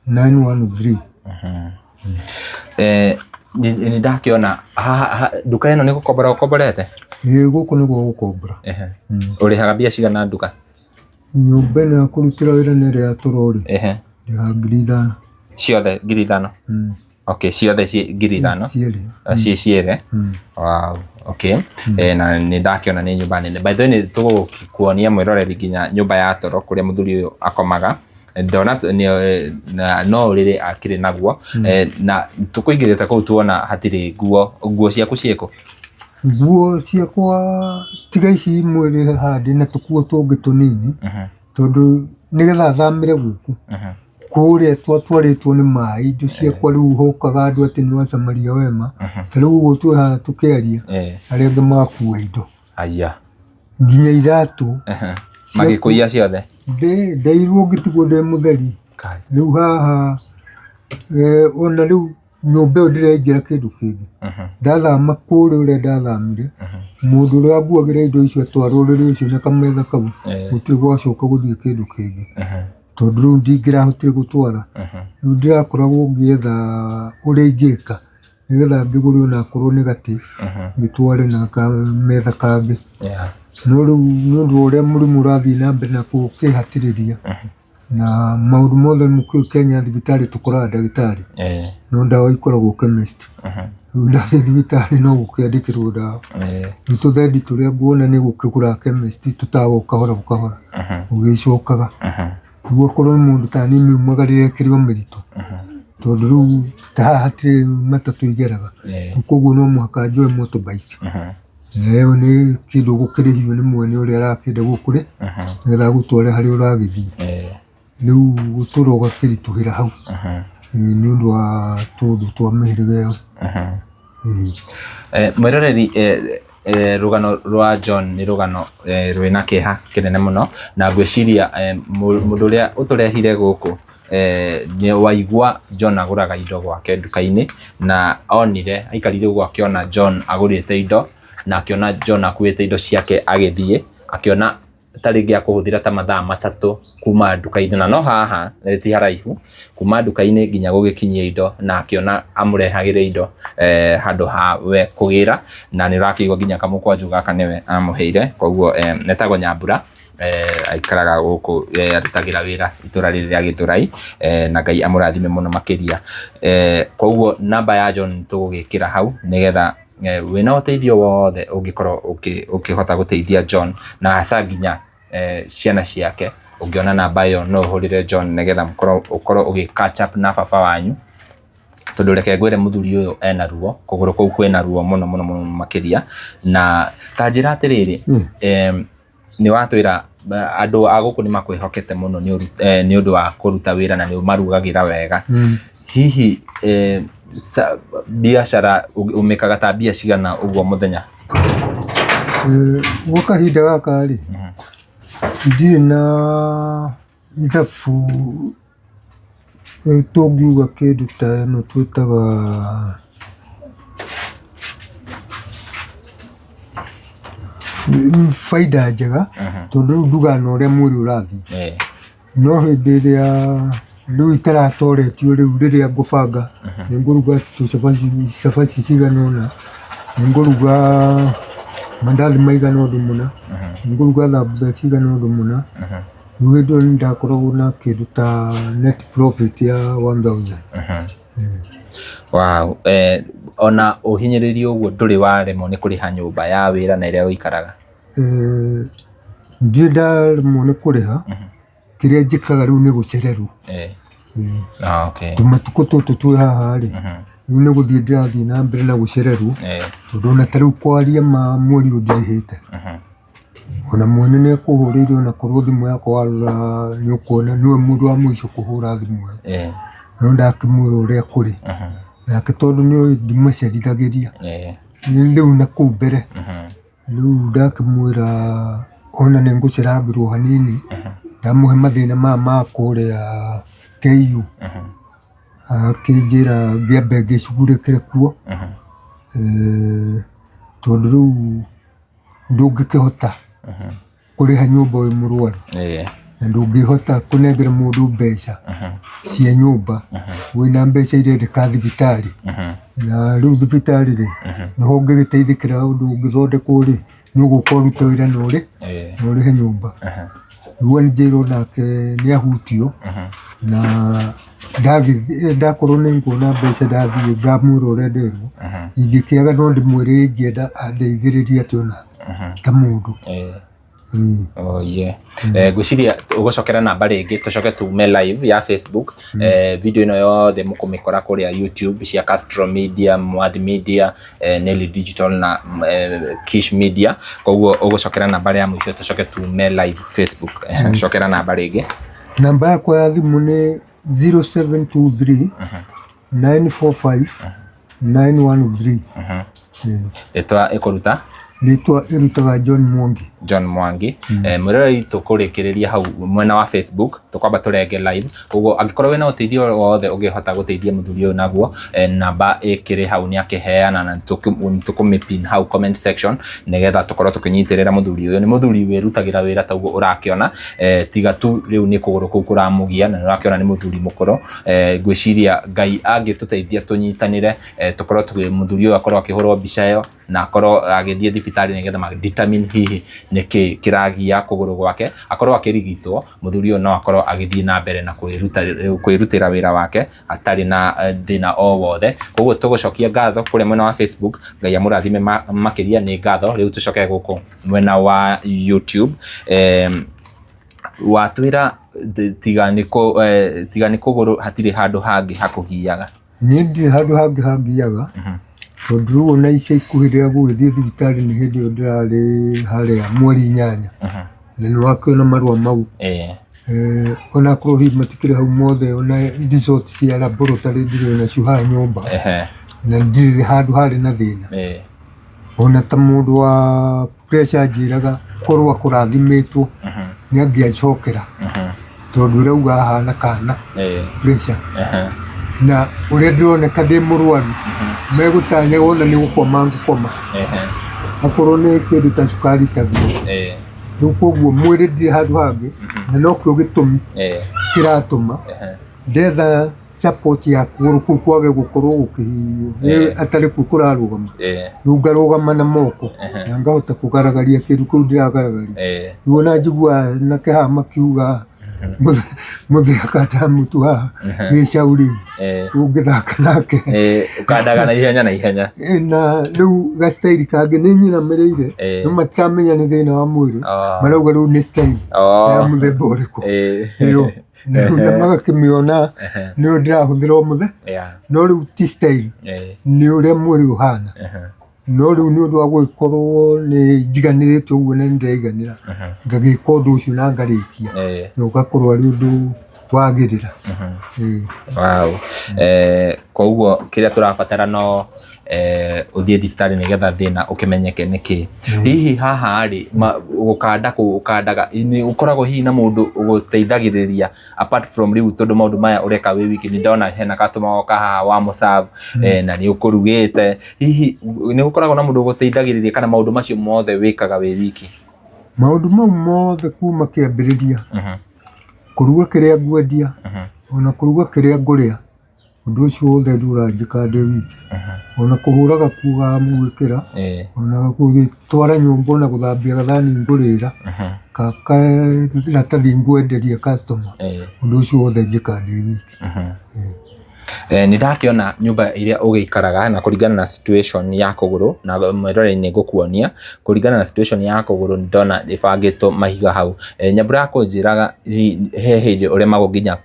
913. Nĩ ndakĩona haha nduka ĩno nĩ gũkombora ũkomborete? Ĩĩ, gũkũ nĩ gwa gũkombora. Ũrĩhaga mbia cigana nduka? Nyũmba ĩno ya kũrutĩra wĩra nĩ ĩrĩa ya toro rĩ, ndĩhaga 5,000. Ciothe 5,000? Okay, ciothe ci 5,000? Cierĩ. Ciĩ cierĩ. Wow, okay. Na nĩ ndakĩona nĩ nyũmba nene. By the way nĩ tũgũkuonia mwĩroreri nginya nyũmba ya toro kũrĩa mũthuri ũyũ akomaga. Ndona no ũrĩrĩ akĩrĩ naguo. Na tũkũingĩrĩte kũu tuona hatirĩ nguo. Nguo ciaku ciĩkũ? Nguo ciakwa tiga ici imwe rĩ haha ndĩna tũkuo tũngĩ tũnini, tondũ nĩgetha thamĩre gũkũ, kũrĩa twatwarĩtwo nĩ maĩ, indo ciakwa rĩu hokaga andũ atĩ nĩ wasamaria wema, ta rĩu ũguo twĩ haha tũkĩaria, arĩa angĩ magakua indo. Aya. Nginya iratũ. Magĩkũiya ciothe? Ndeirwo ngĩtigwo ndĩ mũtheri. Rĩu haha, ona rĩu nyũmba ĩyo ndĩraingĩra kĩndũ kĩngĩ. Ndathama kũrĩa ũrĩa ndathamire, mũndũ ũrĩa wanguagĩra indo icio atwara ũrĩrĩ ũcio na kametha kau, gũtirĩ gwacoka gũthiĩ kĩndũ kĩngĩ. Tondũ rĩu ndingĩrahotire gũtwara. Rĩu ndĩrakoragwo ngĩetha ũrĩa ingĩka nĩgetha ngĩgũre onakorwo nĩ gatĩ, ngĩtware na kametha kangĩ. No rĩu nĩ ũndũ wa ũrĩa mũrimũ ũrathiĩ na mbere na gũkĩhatĩrĩria, Na maũndũ mothe mũkĩũĩ Kenya thibitarĩ tũkoraga ndagĩtarĩ, no ndawa ikoragwo chemist. Rĩu ndathiĩ thibitarĩ no gũkĩandĩkĩrwo ndawa. Rĩu tũthendi tũrĩa nguona nĩ gũkĩgũra chemist tũtawa o kahora o kahora ũgĩcokaga. Rĩu okorwo nĩ mũndũ ta niĩ niumagarĩre ĩkĩrĩ o mĩritũ, tondũ rĩu ta haha hatirĩ matatũ igeraga, koguo no mũhaka njoe motorbike. Na ĩyo nĩ kĩndũ ũgũkĩrĩhio nĩ mwene ũrĩa arakĩenda gũkũrĩ, nĩgetha agũtware harĩa ũragĩthiĩ. Rĩu ũtũro ũgakĩritũhĩra hau, nĩ ũndũ wa tũũndũ twa mĩhĩrĩga ĩyo. Mwĩroreri rũgano rwa John nĩ rũgano rwĩna kĩeha kĩnene mũno, na ngwĩciria mũndũ ũrĩa ũtũrehire gũkũ nĩ waigua John agũraga indo gwake nduka-inĩ, na onire aikarire ũguo akĩona John agũrĩte indo, na akĩona John akuĩte indo ciake agĩthiĩ, akĩona ta rĩngĩ akũhũthĩra ta mathaa 3 kuma nduka-inĩ, na no haha ti haraihu, kuma nduka-inĩ nginya gũgĩkinyia indo, na akĩona amũrehagĩre indo handũ ha we kũgĩra, na nĩ ũrakĩigua nginya kamũkwanjũ gaka nĩwe amũheire, koguo etagwo Nyambura, aikaraga gũkũ, arutagĩra wĩra itũra rĩrĩ rĩa Gĩthũrai, na Ngai amũrathime mũno makĩria. Koguo namba ya John tũgũgĩkĩra hau nĩgetha wĩna ũteithio wothe ũngĩkorwo ũkĩhota gũteithia John, na hasa nginya ciana ciake, ũngĩona namba ĩyo no ũhũrĩre John nĩgetha ũkorwo ũgĩ catch up na baba wanyu, tondũ reke ngwĩre mũthuri ũyũ ena ruo, kũgũrũ kũu kwĩna ruo mũno mũno mũno makĩria. Na ta njĩra atĩrĩrĩ, nĩ watwĩra andũ a gũkũ nĩ makwĩhokete mũno nĩ ũndũ wa kũruta wĩra na nĩ ũmarugagĩra wega. Hihi biacara ũmĩkaga ta mbia cigana ũguo mũthenya? Gwa kahinda gaka rĩ, ndirĩ na ithabu tũngiuga kĩndũ ta ĩno twĩtaga bainda njega, tondũ rĩu ndugaga na ũrĩa mwĩrĩ ũrathiĩ. No hĩndĩ ĩrĩa rĩu itaratoretio rĩu rĩrĩa ngũbanga nĩ ngũruga tũcabaci cabaci cigana ũna, nĩ ngũruga mandathi maigana ũndũ mũna, nĩ ngũruga thambutha cigana ũndũ mũna. Rĩu hĩndĩ ĩyo nĩ ndakoragwo na kĩndũ ta net profit ya 1000. Wow. Ona ũhinyĩrĩirio ũguo ndũrĩ waremwo nĩ kũrĩha nyũmba ya wĩra na ĩrĩa ũikaraga? Ndirĩ ndaremwo nĩ kũrĩha, kĩrĩa njĩkaga rĩu nĩ gũcererwo. Tũmatukũ tũtũ twĩ haha rĩ, rĩu nĩ gũthiĩ ndĩrathiĩ na mbere na gũcererwo, tondũ ona ta rĩu kwaria ma mweri ũyũ ndirĩhĩte. Ona mwene nĩ ekũhũrĩire ona korwo thimũ yakwa warora nĩ ũkuona nĩwe mũndũ wa mũico kũhũra thimũ ĩyo. No ndakĩmwĩra ũrĩa kũrĩ. Nake tondũ nĩ oĩ ndimacerithagĩria, rĩu nakũu mbere, rĩu ndakĩmwĩra ona nĩ ngũcerangĩrwo hanini, ndamũhe mathĩna maya ma kũrĩa KU, akĩnjĩra ngĩambe ngĩcugurĩkĩre kuo, tondũ rĩu ndũngĩkĩhota kũrĩha nyũmba wĩ mũrwaru, na ndũngĩhota kũnengera mũndũ mbeca cia nyũmba wĩna mbeca irendeka thibitarĩ. Na rĩu thibitarĩ rĩ, nĩho ũngĩgĩteithĩkĩra ũndũ ũngĩthondekwo rĩ, nĩ ũgũka ũrute wĩra na ũrĩhe nyũmba. Rĩu anjĩra onake nĩ ahutio na ndakorwo nĩ nguona mbeca ndathiĩ ngamwĩra ũrĩa nderwo, ingĩkĩaga no ndĩmwĩre ingĩenda andeithĩrĩrie atĩ ona ta mũndũ. Oh, yeah. Ngwĩciria ũgũcokera namba rĩngĩ tũcoke tume live ya Facebook. Video ĩno yothe mũkũmĩkora kũrĩa YouTube cia Castro Media, Mwathi Media, Nelly Digital na Kish Media. Koguo ũgũcokera namba ya mũico tũcoke tume live Facebook. Cokera namba rĩngĩ. Namba yakwa ya thimũ nĩ 0723 945 913. Rĩtwa ĩkũruta? Rĩtwa ĩrutaga John Mwangi. John Mwangi. Mwĩroreri tũkũrĩkĩrĩria hau mwena wa Facebook, tũkwamba tũrenge live. Koguo angĩkorwo wĩna ũteithio wothe ũngĩhota gũteithia mũthuri ũyũ naguo, namba ĩkĩrĩ hau nĩ akĩheana na tũkũmĩpin hau comment section nĩgetha tũkorwo tũkĩnyitĩrĩra mũthuri ũyũ. Nĩ mũthuri wĩrutagĩra wĩra ta ũguo ũrakĩona, tiga tu rĩu nĩ kũgũrũ kũu kũramũgia na nĩ ũrakĩona nĩ mũthuri mũkũrũ. Ngwĩciria Ngai angĩtũteithia tũnyitanĩre, tũkorwo mũthuri ũyũ akorwo akĩhũrwo mbica ĩyo na akorwo agĩthiĩ thibitarĩ. thibitarĩ nĩgetha ma determine hihi nĩkĩ kĩragia kũgũrũ gwake, akorwo akĩrigitwo, mũthuri ũyũ no akorwo agĩthiĩ na mbere na kwĩrutĩra wĩra wake atarĩ na thĩna o wothe. Koguo tũgũcokia ngatho kũrĩa mwena wa Facebook, Ngai amũrathime makĩria nĩ ngatho. Rĩu tũcoke gũkũ mwena wa YouTube. Watwĩra tiga nĩ tiga nĩ kũgũrũ hatirĩ handũ hangĩ hakũgiaga. Niĩ ndirĩ handũ hangĩ hangiaga, tondũ rĩu ona ica ikuhĩ rĩa gũgĩthiĩ thibitarĩ nĩ hĩndĩ ĩyo ndĩrarĩ harĩa mweri 8, na nĩ wakĩona marũa mau. Onakorwo hihi matikĩrĩ hau mothe, ona result cia laboratory ndirĩ nacio haha nyũmba, na ndirĩ handũ harĩ na thĩna. Ona ta mũndũ wa pressure anjĩraga korwo akũrathimĩtwo nĩ angĩacokera, tondũ ũrauga ahana kana pressure. Na ũrĩa ndĩroneka ndĩ mũrwaru, megũtanya wona nĩ gũkoma ngũkoma, akorwo nĩ kĩndũ ta cukari taguo. Rĩu koguo mwĩrĩ ndirĩ handũ hangĩ, na nokĩo gĩtũmi kĩratũma ndetha support ya kũgũrũ kũu kwage gũkorwo gũkĩhihinywo, atarĩ kuo kũrarũgama. Rĩu ngarũgama na moko na ngahota kũgaragaria kĩndũ kĩu ndĩragaragaria. Rĩu ona njiguaga anake haha makiuga mũthia kanda mũtu haha gĩcauri ũngĩthaka nake. Ũkandaga na ihenya na ihenya. Na rĩu ga style kangĩ nĩ nyinamĩrĩire, no matiramenya nĩ thĩna wa mwĩrĩ, marauga rĩu nĩ style ya mũthemba ũrĩkũ ĩyo, na magakĩmĩona nĩyo ndĩrahũthĩra o mũthenya, no rĩu ti style, nĩ ũrĩa mwĩrĩ ũhana. No rĩu nĩ ũndũ wa gũgĩkorwo nĩ njiganĩrĩte ũguo na nĩ ndĩraiganĩra, ngagĩka ũndũ ũcio na ngarĩkia, na ũgakorwo arĩ ũndũ wagĩrĩra. Wow. Koguo kĩrĩa tũrabatara no ũthiĩ thibitarĩ nĩgetha thĩna ũkĩmenyeke nĩkĩ. Hihi haha rĩ, gũkanda kũu ũkandaga, nĩ ũkoragwo hihi na mũndũ ũgũteithagĩrĩria apart from rĩu, tondũ maũndũ maya ũreka wĩ wiki? Nĩ ndona hena customer woka haha wamũ-serve, na nĩ ũkũrugĩte. Hihi nĩ gũkoragwo na mũndũ ũgũteithagĩrĩria kana maũndũ macio mothe wĩkaga wĩ wiki? Maũndũ mau mothe kuma kĩambĩrĩria, kũruga kĩrĩa ngwendia, ona kũruga kĩrĩa ngũrĩa, ũndũ ũcio wothe ndũranjĩka ndĩ wiki. Ona kũhũra gakuo ga gwĩkĩra, ona gũgĩtwara nyũmba, ona gũthambia gathani ngũrĩra, karatathi ngwenderia customer, ũndũ ũcio wothe njĩkaga ndĩ wiki. Nĩ ndakĩona nyũmba ĩrĩa ũgĩikaraga, na kũringana na situation ya kũgũrũ, na mwĩroreri nĩ ngũkuonia, kũringana na situation ya kũgũrũ nĩ ndona ĩbangĩtwo mahiga hau. Nyambura kũnjĩraga he hĩndĩ ũremagwo nginya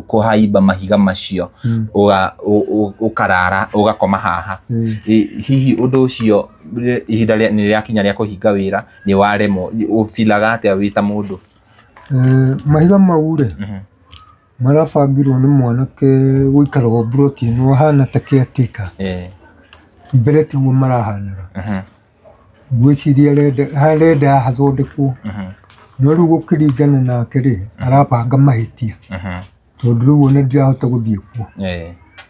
kũhaimba mahiga macio, ũkarara ũgakoma haha. Hihi ũndũ ũcio, ihinda nĩ rĩakinya rĩa kũhinga wĩra, nĩ waremwo, ũbilaga atĩa wĩ ta mũndũ? Mahiga mau rĩ, marabangirwo nĩ mwanake ũikaraga o mburoti ĩno ahana ta caretaker. Mbere tiguo marahanaga. Ngwĩciria arenda hathondekwo, no rĩu gũkĩringana nake rĩ, arabanga mahĩtia, tondũ rĩu ona ndirahota gũthiĩ kuo,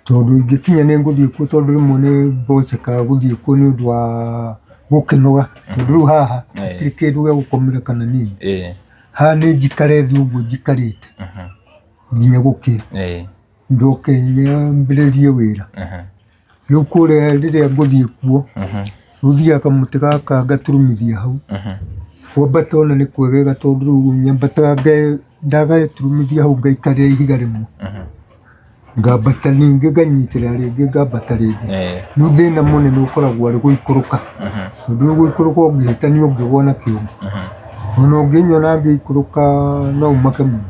tondũ ingĩkinya nĩ ngũthiĩ kuo, tondũ rĩmwe nĩ mbocekaga gũthiĩ kuo nĩ ũndũ wa gũkĩnoga, tondũ rĩu haha hatirĩ kĩndũ gĩa gũkomera kana nini. Haha nĩ njikare thĩ ũguo njikarĩte nginya gũkĩe, ndoke nyambĩrĩrie wĩra. Rĩu kũrĩa rĩrĩa ngũthiĩ kuo, rĩu thiaga kamũtĩ gaka ngaturumithia hau. Kwambata ona nĩ kwegega, tondũ rĩu nyambataga ndagaturumithia hau ngaikarĩra ihiga rĩmwe, ngambata ningĩ nganyitĩrĩra rĩngĩ ngambata rĩngĩ. Rĩu thĩna mũnene ũkoragwo arĩ gũikũrũka, tondũ rĩu gũikũrũka ũngĩhĩtania ũngĩgwa na kĩongo. Ona ũngĩnyona ngĩikũrũka no ũmake mũno,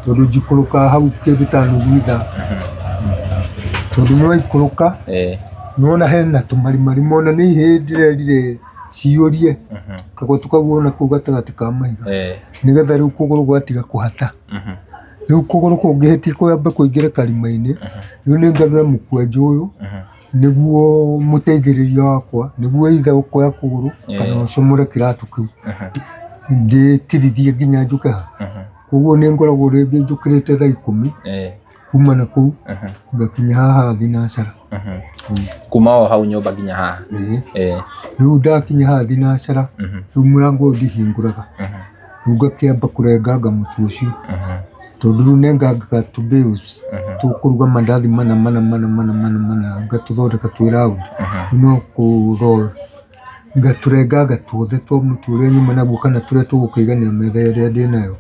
tondũ njikũrũkaga hau kĩndũ ta nuthu ithaa, tondũ nĩwaikũrũka nĩwona hena tũmarimarima, ona nĩ ihĩĩ ndĩrerire ciyũrie kagũtũ kau ona kau gatagatĩ ka mahiga, nĩgetha rĩu kũgũrũ gwatiga kũhata. Rĩu kũgũrũ kũngĩhĩtia kwambe kũingĩre karima-inĩ, rĩu nĩ ngarũre mũkwanjũ ũyũ nĩguo mũteithĩrĩria wakwa, nĩguo either ũkoya kũgũrũ kana ũcomore kĩratũ kĩu ndĩtirithie nginya njũke haha. Koguo nĩ ngoragwo rĩngĩ njũkĩrĩte thaa 10 kuma na kũu ngakinya haha thinacara. Kuma o hau nyũmba nginya haha? Ĩĩ. Rĩu ndakinya haha thinacara, rĩu mũrango ũyũ ndihingũraga, rĩu ngakĩamba kũrenganga mũtu ũcio, tondũ rĩu nengangaga tũ bales tũkũruga mandathi mana mana mana mana mana mana, ngatũthondeka twĩ round, rĩu no kũ roll. Ngatũrenganga tuothe twa mũtu ũrĩa nyuma naguo kana tũrĩa tũgũkĩiganĩra metha ĩrĩa ndĩnayo.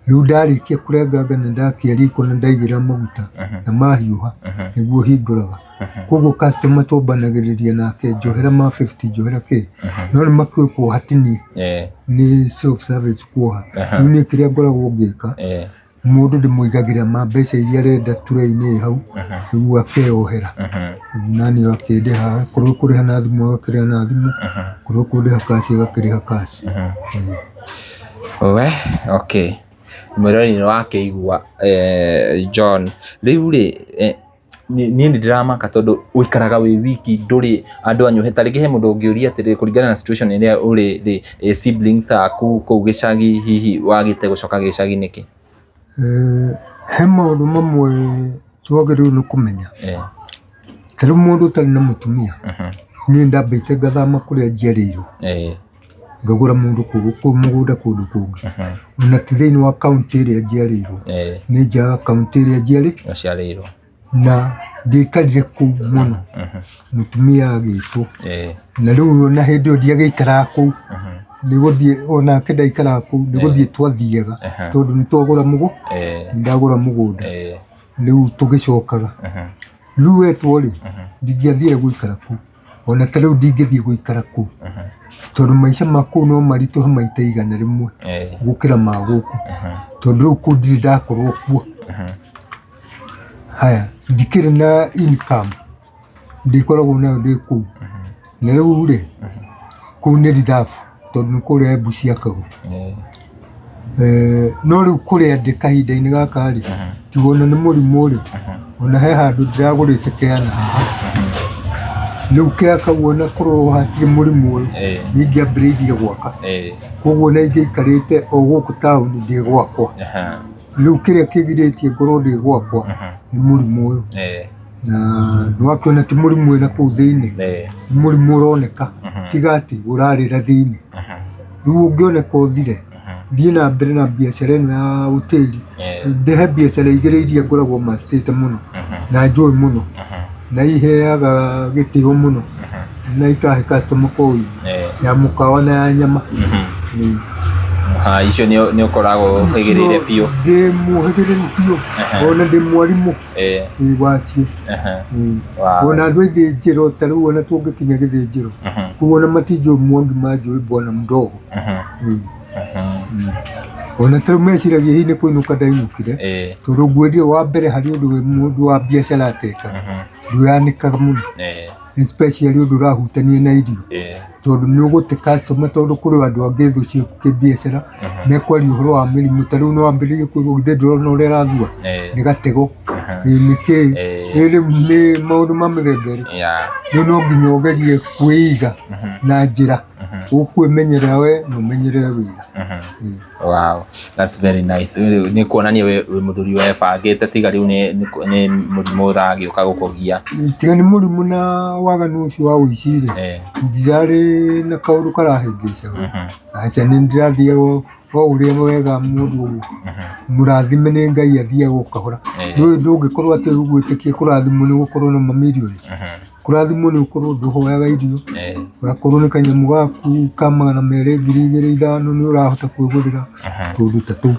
Rĩu ndarĩkia kũrenganga na ndakia riko na ndaigĩrĩra maguta na mahiũha nĩguo hingũraga. Koguo customer twambanagĩrĩria nake njohera ma 50 njohera kĩ. No nĩ makĩũĩ kuoha ti niĩ, nĩ self service kuoha. Rĩu niĩ kĩrĩa ngoragwo ngĩka, mũndũ ndĩmũigagĩra ma mbeca iria arenda tray-inĩ ĩ hau, nĩguo akeyohera. Naniĩ agakĩndĩha, akorwo ekũrĩha na thimũ agakĩrĩha na thimũ, akorwo ekũndĩha cash agakĩrĩha cash. We, okay. Mwĩroreri nĩ wakĩigua John. Rĩu rĩ, niĩ nĩ ndĩramaka tondũ ũikaraga wĩ wiki ndũrĩ andũ anyu. Ta rĩngĩ he mũndũ ũngĩũria atĩrĩrĩ kũringana na situation ĩrĩa ũrĩ rĩ, siblings aku kũu gĩcagi hihi wagĩte gũcoka gĩcagi nĩkĩ? He maũndũ mamwe twagĩrĩirwo nĩ kũmenya. Ta rĩu mũndũ ũtarĩ na mũtumia, niĩ ndambĩte ngathama kũrĩa njiarĩirwo. Ngagũra mũndũ mũgũnda kũndũ kũngĩ. Ona ti thĩinĩ wa kaũntĩ ĩrĩa njiarĩirwo, nĩ nja ya kaũntĩ ĩrĩa njiarĩirwo. Na ndiaikarire kũu mũno, mũtumia agĩtwo. Na rĩu ona hĩndĩ ĩyo ndiagĩikaraga kũu, nĩ gũthiĩ onake ndaikaraga kũu, nĩ gũthiĩ twathiaga tondũ nĩ twagũra mũgũnda, ndagũra mũgũnda, rĩu tũgĩcokaga. Rĩu wetwo rĩ, ndingĩathire gũikara kũu. Ona ta rĩu ndingĩthiĩ gũikara kũu tondũ maica ma kũu no maritũhe maita 100 gũkĩra ma gũkũ tondũ rĩu kũu ndirĩ ndakorwo kuo. Haya, ndikĩrĩ na income ndĩkoragwo nayo ndĩ kũu. Na rĩu rĩ, kũu nĩ rithabu tondũ nĩ kũrĩa Embu ciakagwo. No rĩu kũrĩa ndĩ kahinda-inĩ gaka rĩ, tiga ona nĩ mũrimũ rĩ, ona he handũ ndĩragũrĩte kĩana haha. Rĩu kĩa kau ona korwo hatirĩ mũrimũ ũyũ, nĩ ingĩambĩrĩirie gwaka. Koguo ona ingĩaikarĩte o gũkũ taũni ndĩ gwakwa. Rĩu kĩrĩa kĩgirĩtie ngorwo ndĩ gwakwa nĩ mũrimũ ũyũ. Na nĩwakĩona ti mũrimũ wĩna kũu thĩinĩ, nĩ mũrimũ ũroneka tiga atĩ ũrarĩra thĩinĩ. Rĩu ũngĩoneka ũthire, thiĩ na mbere na biacara ĩno ya hoteli, ndehe biacara igĩrĩ iria ngoragwo macitĩte mũno na njũĩ mũno na iheaga gĩtĩo mũno na ikahe customer kwa ũingĩ, ya mũkawa na ya nyama. Ĩĩ. Ha, icio nĩ ũkoragwo ũhĩgĩrĩire biũ. Ndĩ mũhĩgĩrĩru biũ ona ndĩ mwarimũ. Ĩĩ wacio. Wow. Ona andũ a ithĩnjĩro ta rĩu ona tũngĩkinya gĩthĩnjĩro kũu ona matinjũĩ Mwangi manjũĩ bwana mdogo. Ĩĩ. Ona ta rĩu meciragia hihi nĩ kũinũka ndainũkire tondũ ngwĩrire wa mbere harĩ ũndũ wĩ mũndũ wa biacara atekaga ndwĩyanĩkaga mũno especially ũndũ ũrahutania na irio tondũ nĩ ũgũte customer tondũ kũrĩ andũ angĩ thũ ciaku kĩbiacara mekwaria ũhoro wa mĩrimũ ta rĩu no wambĩrĩrie kwĩrwo githĩ ndũrona ũrĩa ĩrathua nĩ gatego ĩ nĩ kĩ ĩ rĩu nĩ maũndũ ma mĩthemba ĩrĩkũ rĩu no nginya ũgerie kwĩiga na njĩra ũkwĩmenyerera we na ũmenyerere wĩra. Wow, that's very nice. Nĩ kuonania wĩ mũthuri webangĩte tiga rĩu nĩ mũrimũ ũragĩũka gũkũgia. Tiga nĩ mũrimũ na waganu ũcio wa ũici rĩ, ndirarĩ na kaũndũ karahĩngĩcaga. Aca nĩ ndĩrathiaga o ũrĩa wega mũndũ mũrathime nĩ Ngai athiaga o kahora. Ndũĩ ndũngĩkorwo atĩ ũgwĩtĩkia kũrathimwo nĩ gũkorwo na mamirioni. Kũrathimwo nĩ ũkorwo ndũhoyaga irio, ũgakorwo nĩ kanyamũ gaku ka 200, 2000, 5,000 nĩ ũrahota kwĩgũrĩra tũndũ ta tũu.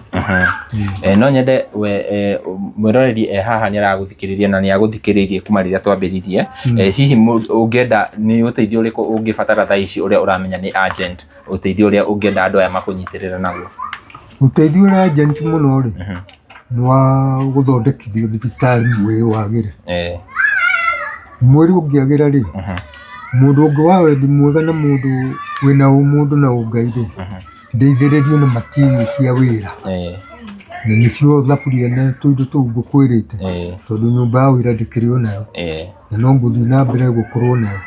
No nyende we mwĩroreri e haha nĩ aragũthikĩrĩria na nĩ agũthikĩrĩirie kuma rĩrĩa twambĩrĩirie. Hihi ũngĩenda nĩ ũteithio ũrĩkũ ũngĩbatara thaa ici ũrĩa ũramenya nĩ urgent, ũteithio ũrĩa ũngĩenda andũ aya makũnyitĩrĩre naguo? Ũteithio ũrĩa urgent mũno rĩ, nĩ wa gũthondekithio thibitarĩ mwĩrĩ wagĩre. Mwĩrĩ ũngĩagĩra rĩ, mũndũ ũngĩ wa wendi mwega na mũndũ wĩna ũmũndũ na ũngai rĩ, ndeithĩrĩrio na material cia wĩra, na nĩcio thaburia na tũindo tũu ngũkwĩrĩte, tondũ nyũmba ya wĩra ndĩkĩrĩ o nayo, na no ngũthiĩ na mbere gũkorwo nayo.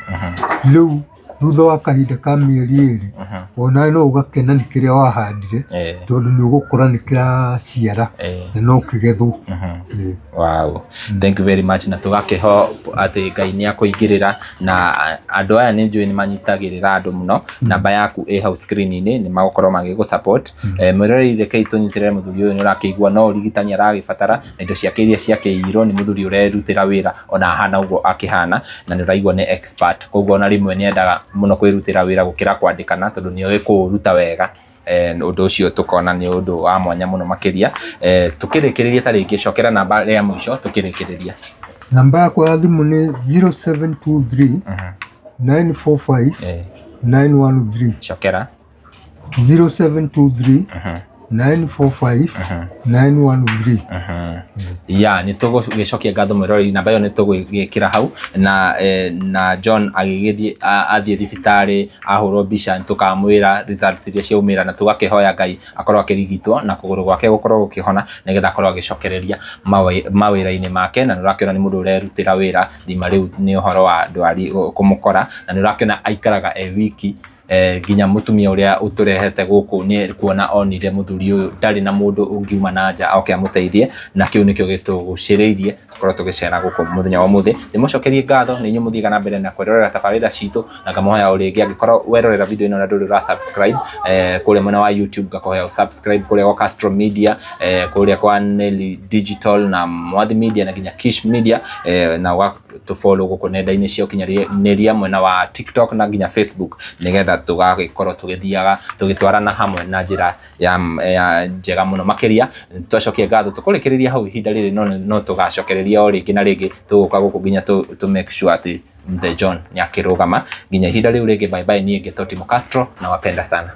Rĩu thutha wa kahinda ka mĩeri 2 onawe no ũgakena nĩ kĩrĩa wahandire tondũ nĩ ũgũkora nĩ kĩraciara na no kĩgethwo. Wow. Thank you very much na tũgakĩho atĩ Ngai nĩ akũingĩrĩra na andũ aya nĩ njũĩ nĩ manyitagĩrĩra andũ mũno. Namba yaku ĩ hau screen-inĩ nĩ magũkorwo magĩgũ support. Mwĩroreri rekei tũnyitĩrĩre mũthuri ũyũ nĩ ũrakĩigua no ũrigitani aragĩbatara na indo ciake iria ciakĩiyirwo nĩ mũthuri ũrerutĩra wĩra ona ahana ũguo akĩhana na nĩ ũraigua nĩ expert. Koguo ona rĩmwe nĩ endaga Mũno kwĩrutĩra wĩra gũkĩra kwandĩkana, tondũ nĩ oĩ kũũruta wega. Ũndũ ũcio tũkona nĩ ũndũ wa mwanya mũno makĩria. Tũkĩrĩkĩrĩria, ta rĩngĩ cokera namba ya mũico tũkĩrĩkĩrĩria. Namba yakwa ya thimũ nĩ 0723 945 913. Cokera. 0723 945 913. Ya, nä tå gå cokia ngatho mwäroreri, namba ĩyo nä tå gwä kä ra hau na John agĩgĩthiĩ athiĩ thibitarĩ ahũrwo mbica, nĩ tũkamwĩra results iria ciaumĩra, na tũgakĩhoya Ngai akorwo akĩrigitwo na kũgũrũ gwake gũkorwo gũkĩhona, nĩgetha akorwo agĩcokereria mawĩra-inĩ make. Na nĩ ũrakĩona nĩ mũndũ ũrerutĩra wĩra thima rĩu nĩ ũhoro wa ndwari kũmũkora, na nĩ ũrakĩona aikaraga e wiki. Nginya mũtumia ũrĩa ũtũrehete gũkũ nĩ kuona onire mũthuri ũyũ ndarĩ na mũndũ ũngiuma na nja oke amũteithie, na kĩu nĩkĩo gĩtũgucĩrĩirie tũkorwo tũgĩcera gũkũ mũthenya wa ũmũthĩ. Ndĩmũcokerie ngatho nĩ inyuĩ mũthiaga na mbere na kwĩrorera tabarĩra citũ, na ngamũhoya o rĩngĩ, angĩkorwo werorera video ĩno na ndũrĩ ũra subscribe kũrĩa mwena wa YouTube, ngakũhoya ũ subscribe kũrĩa gwa Castro Media, kũrĩa kwa Nelly Digital na Mwathi Media na nginya Kish Media, na ũgatũ follow gũkũ nenda-inĩ cia ũkinyanĩria mwena wa TikTok na nginya Facebook, nĩgetha tũgagĩkorwo tũgĩthiaga tũgĩtwarana hamwe na njĩra ya njega mũno makĩria. Twacokia ngatho, tũkũrĩkĩrĩria hau ihinda rĩrĩ, no tũgacokereria o rĩngĩ na rĩngĩ, tũgũka gũkũ nginya tũ make sure atĩ mzee John nĩ akĩrũgama. Nginya ihinda rĩu rĩngĩ, bye bye. Niĩ ngĩtwo Timo Castro, na wapenda sana.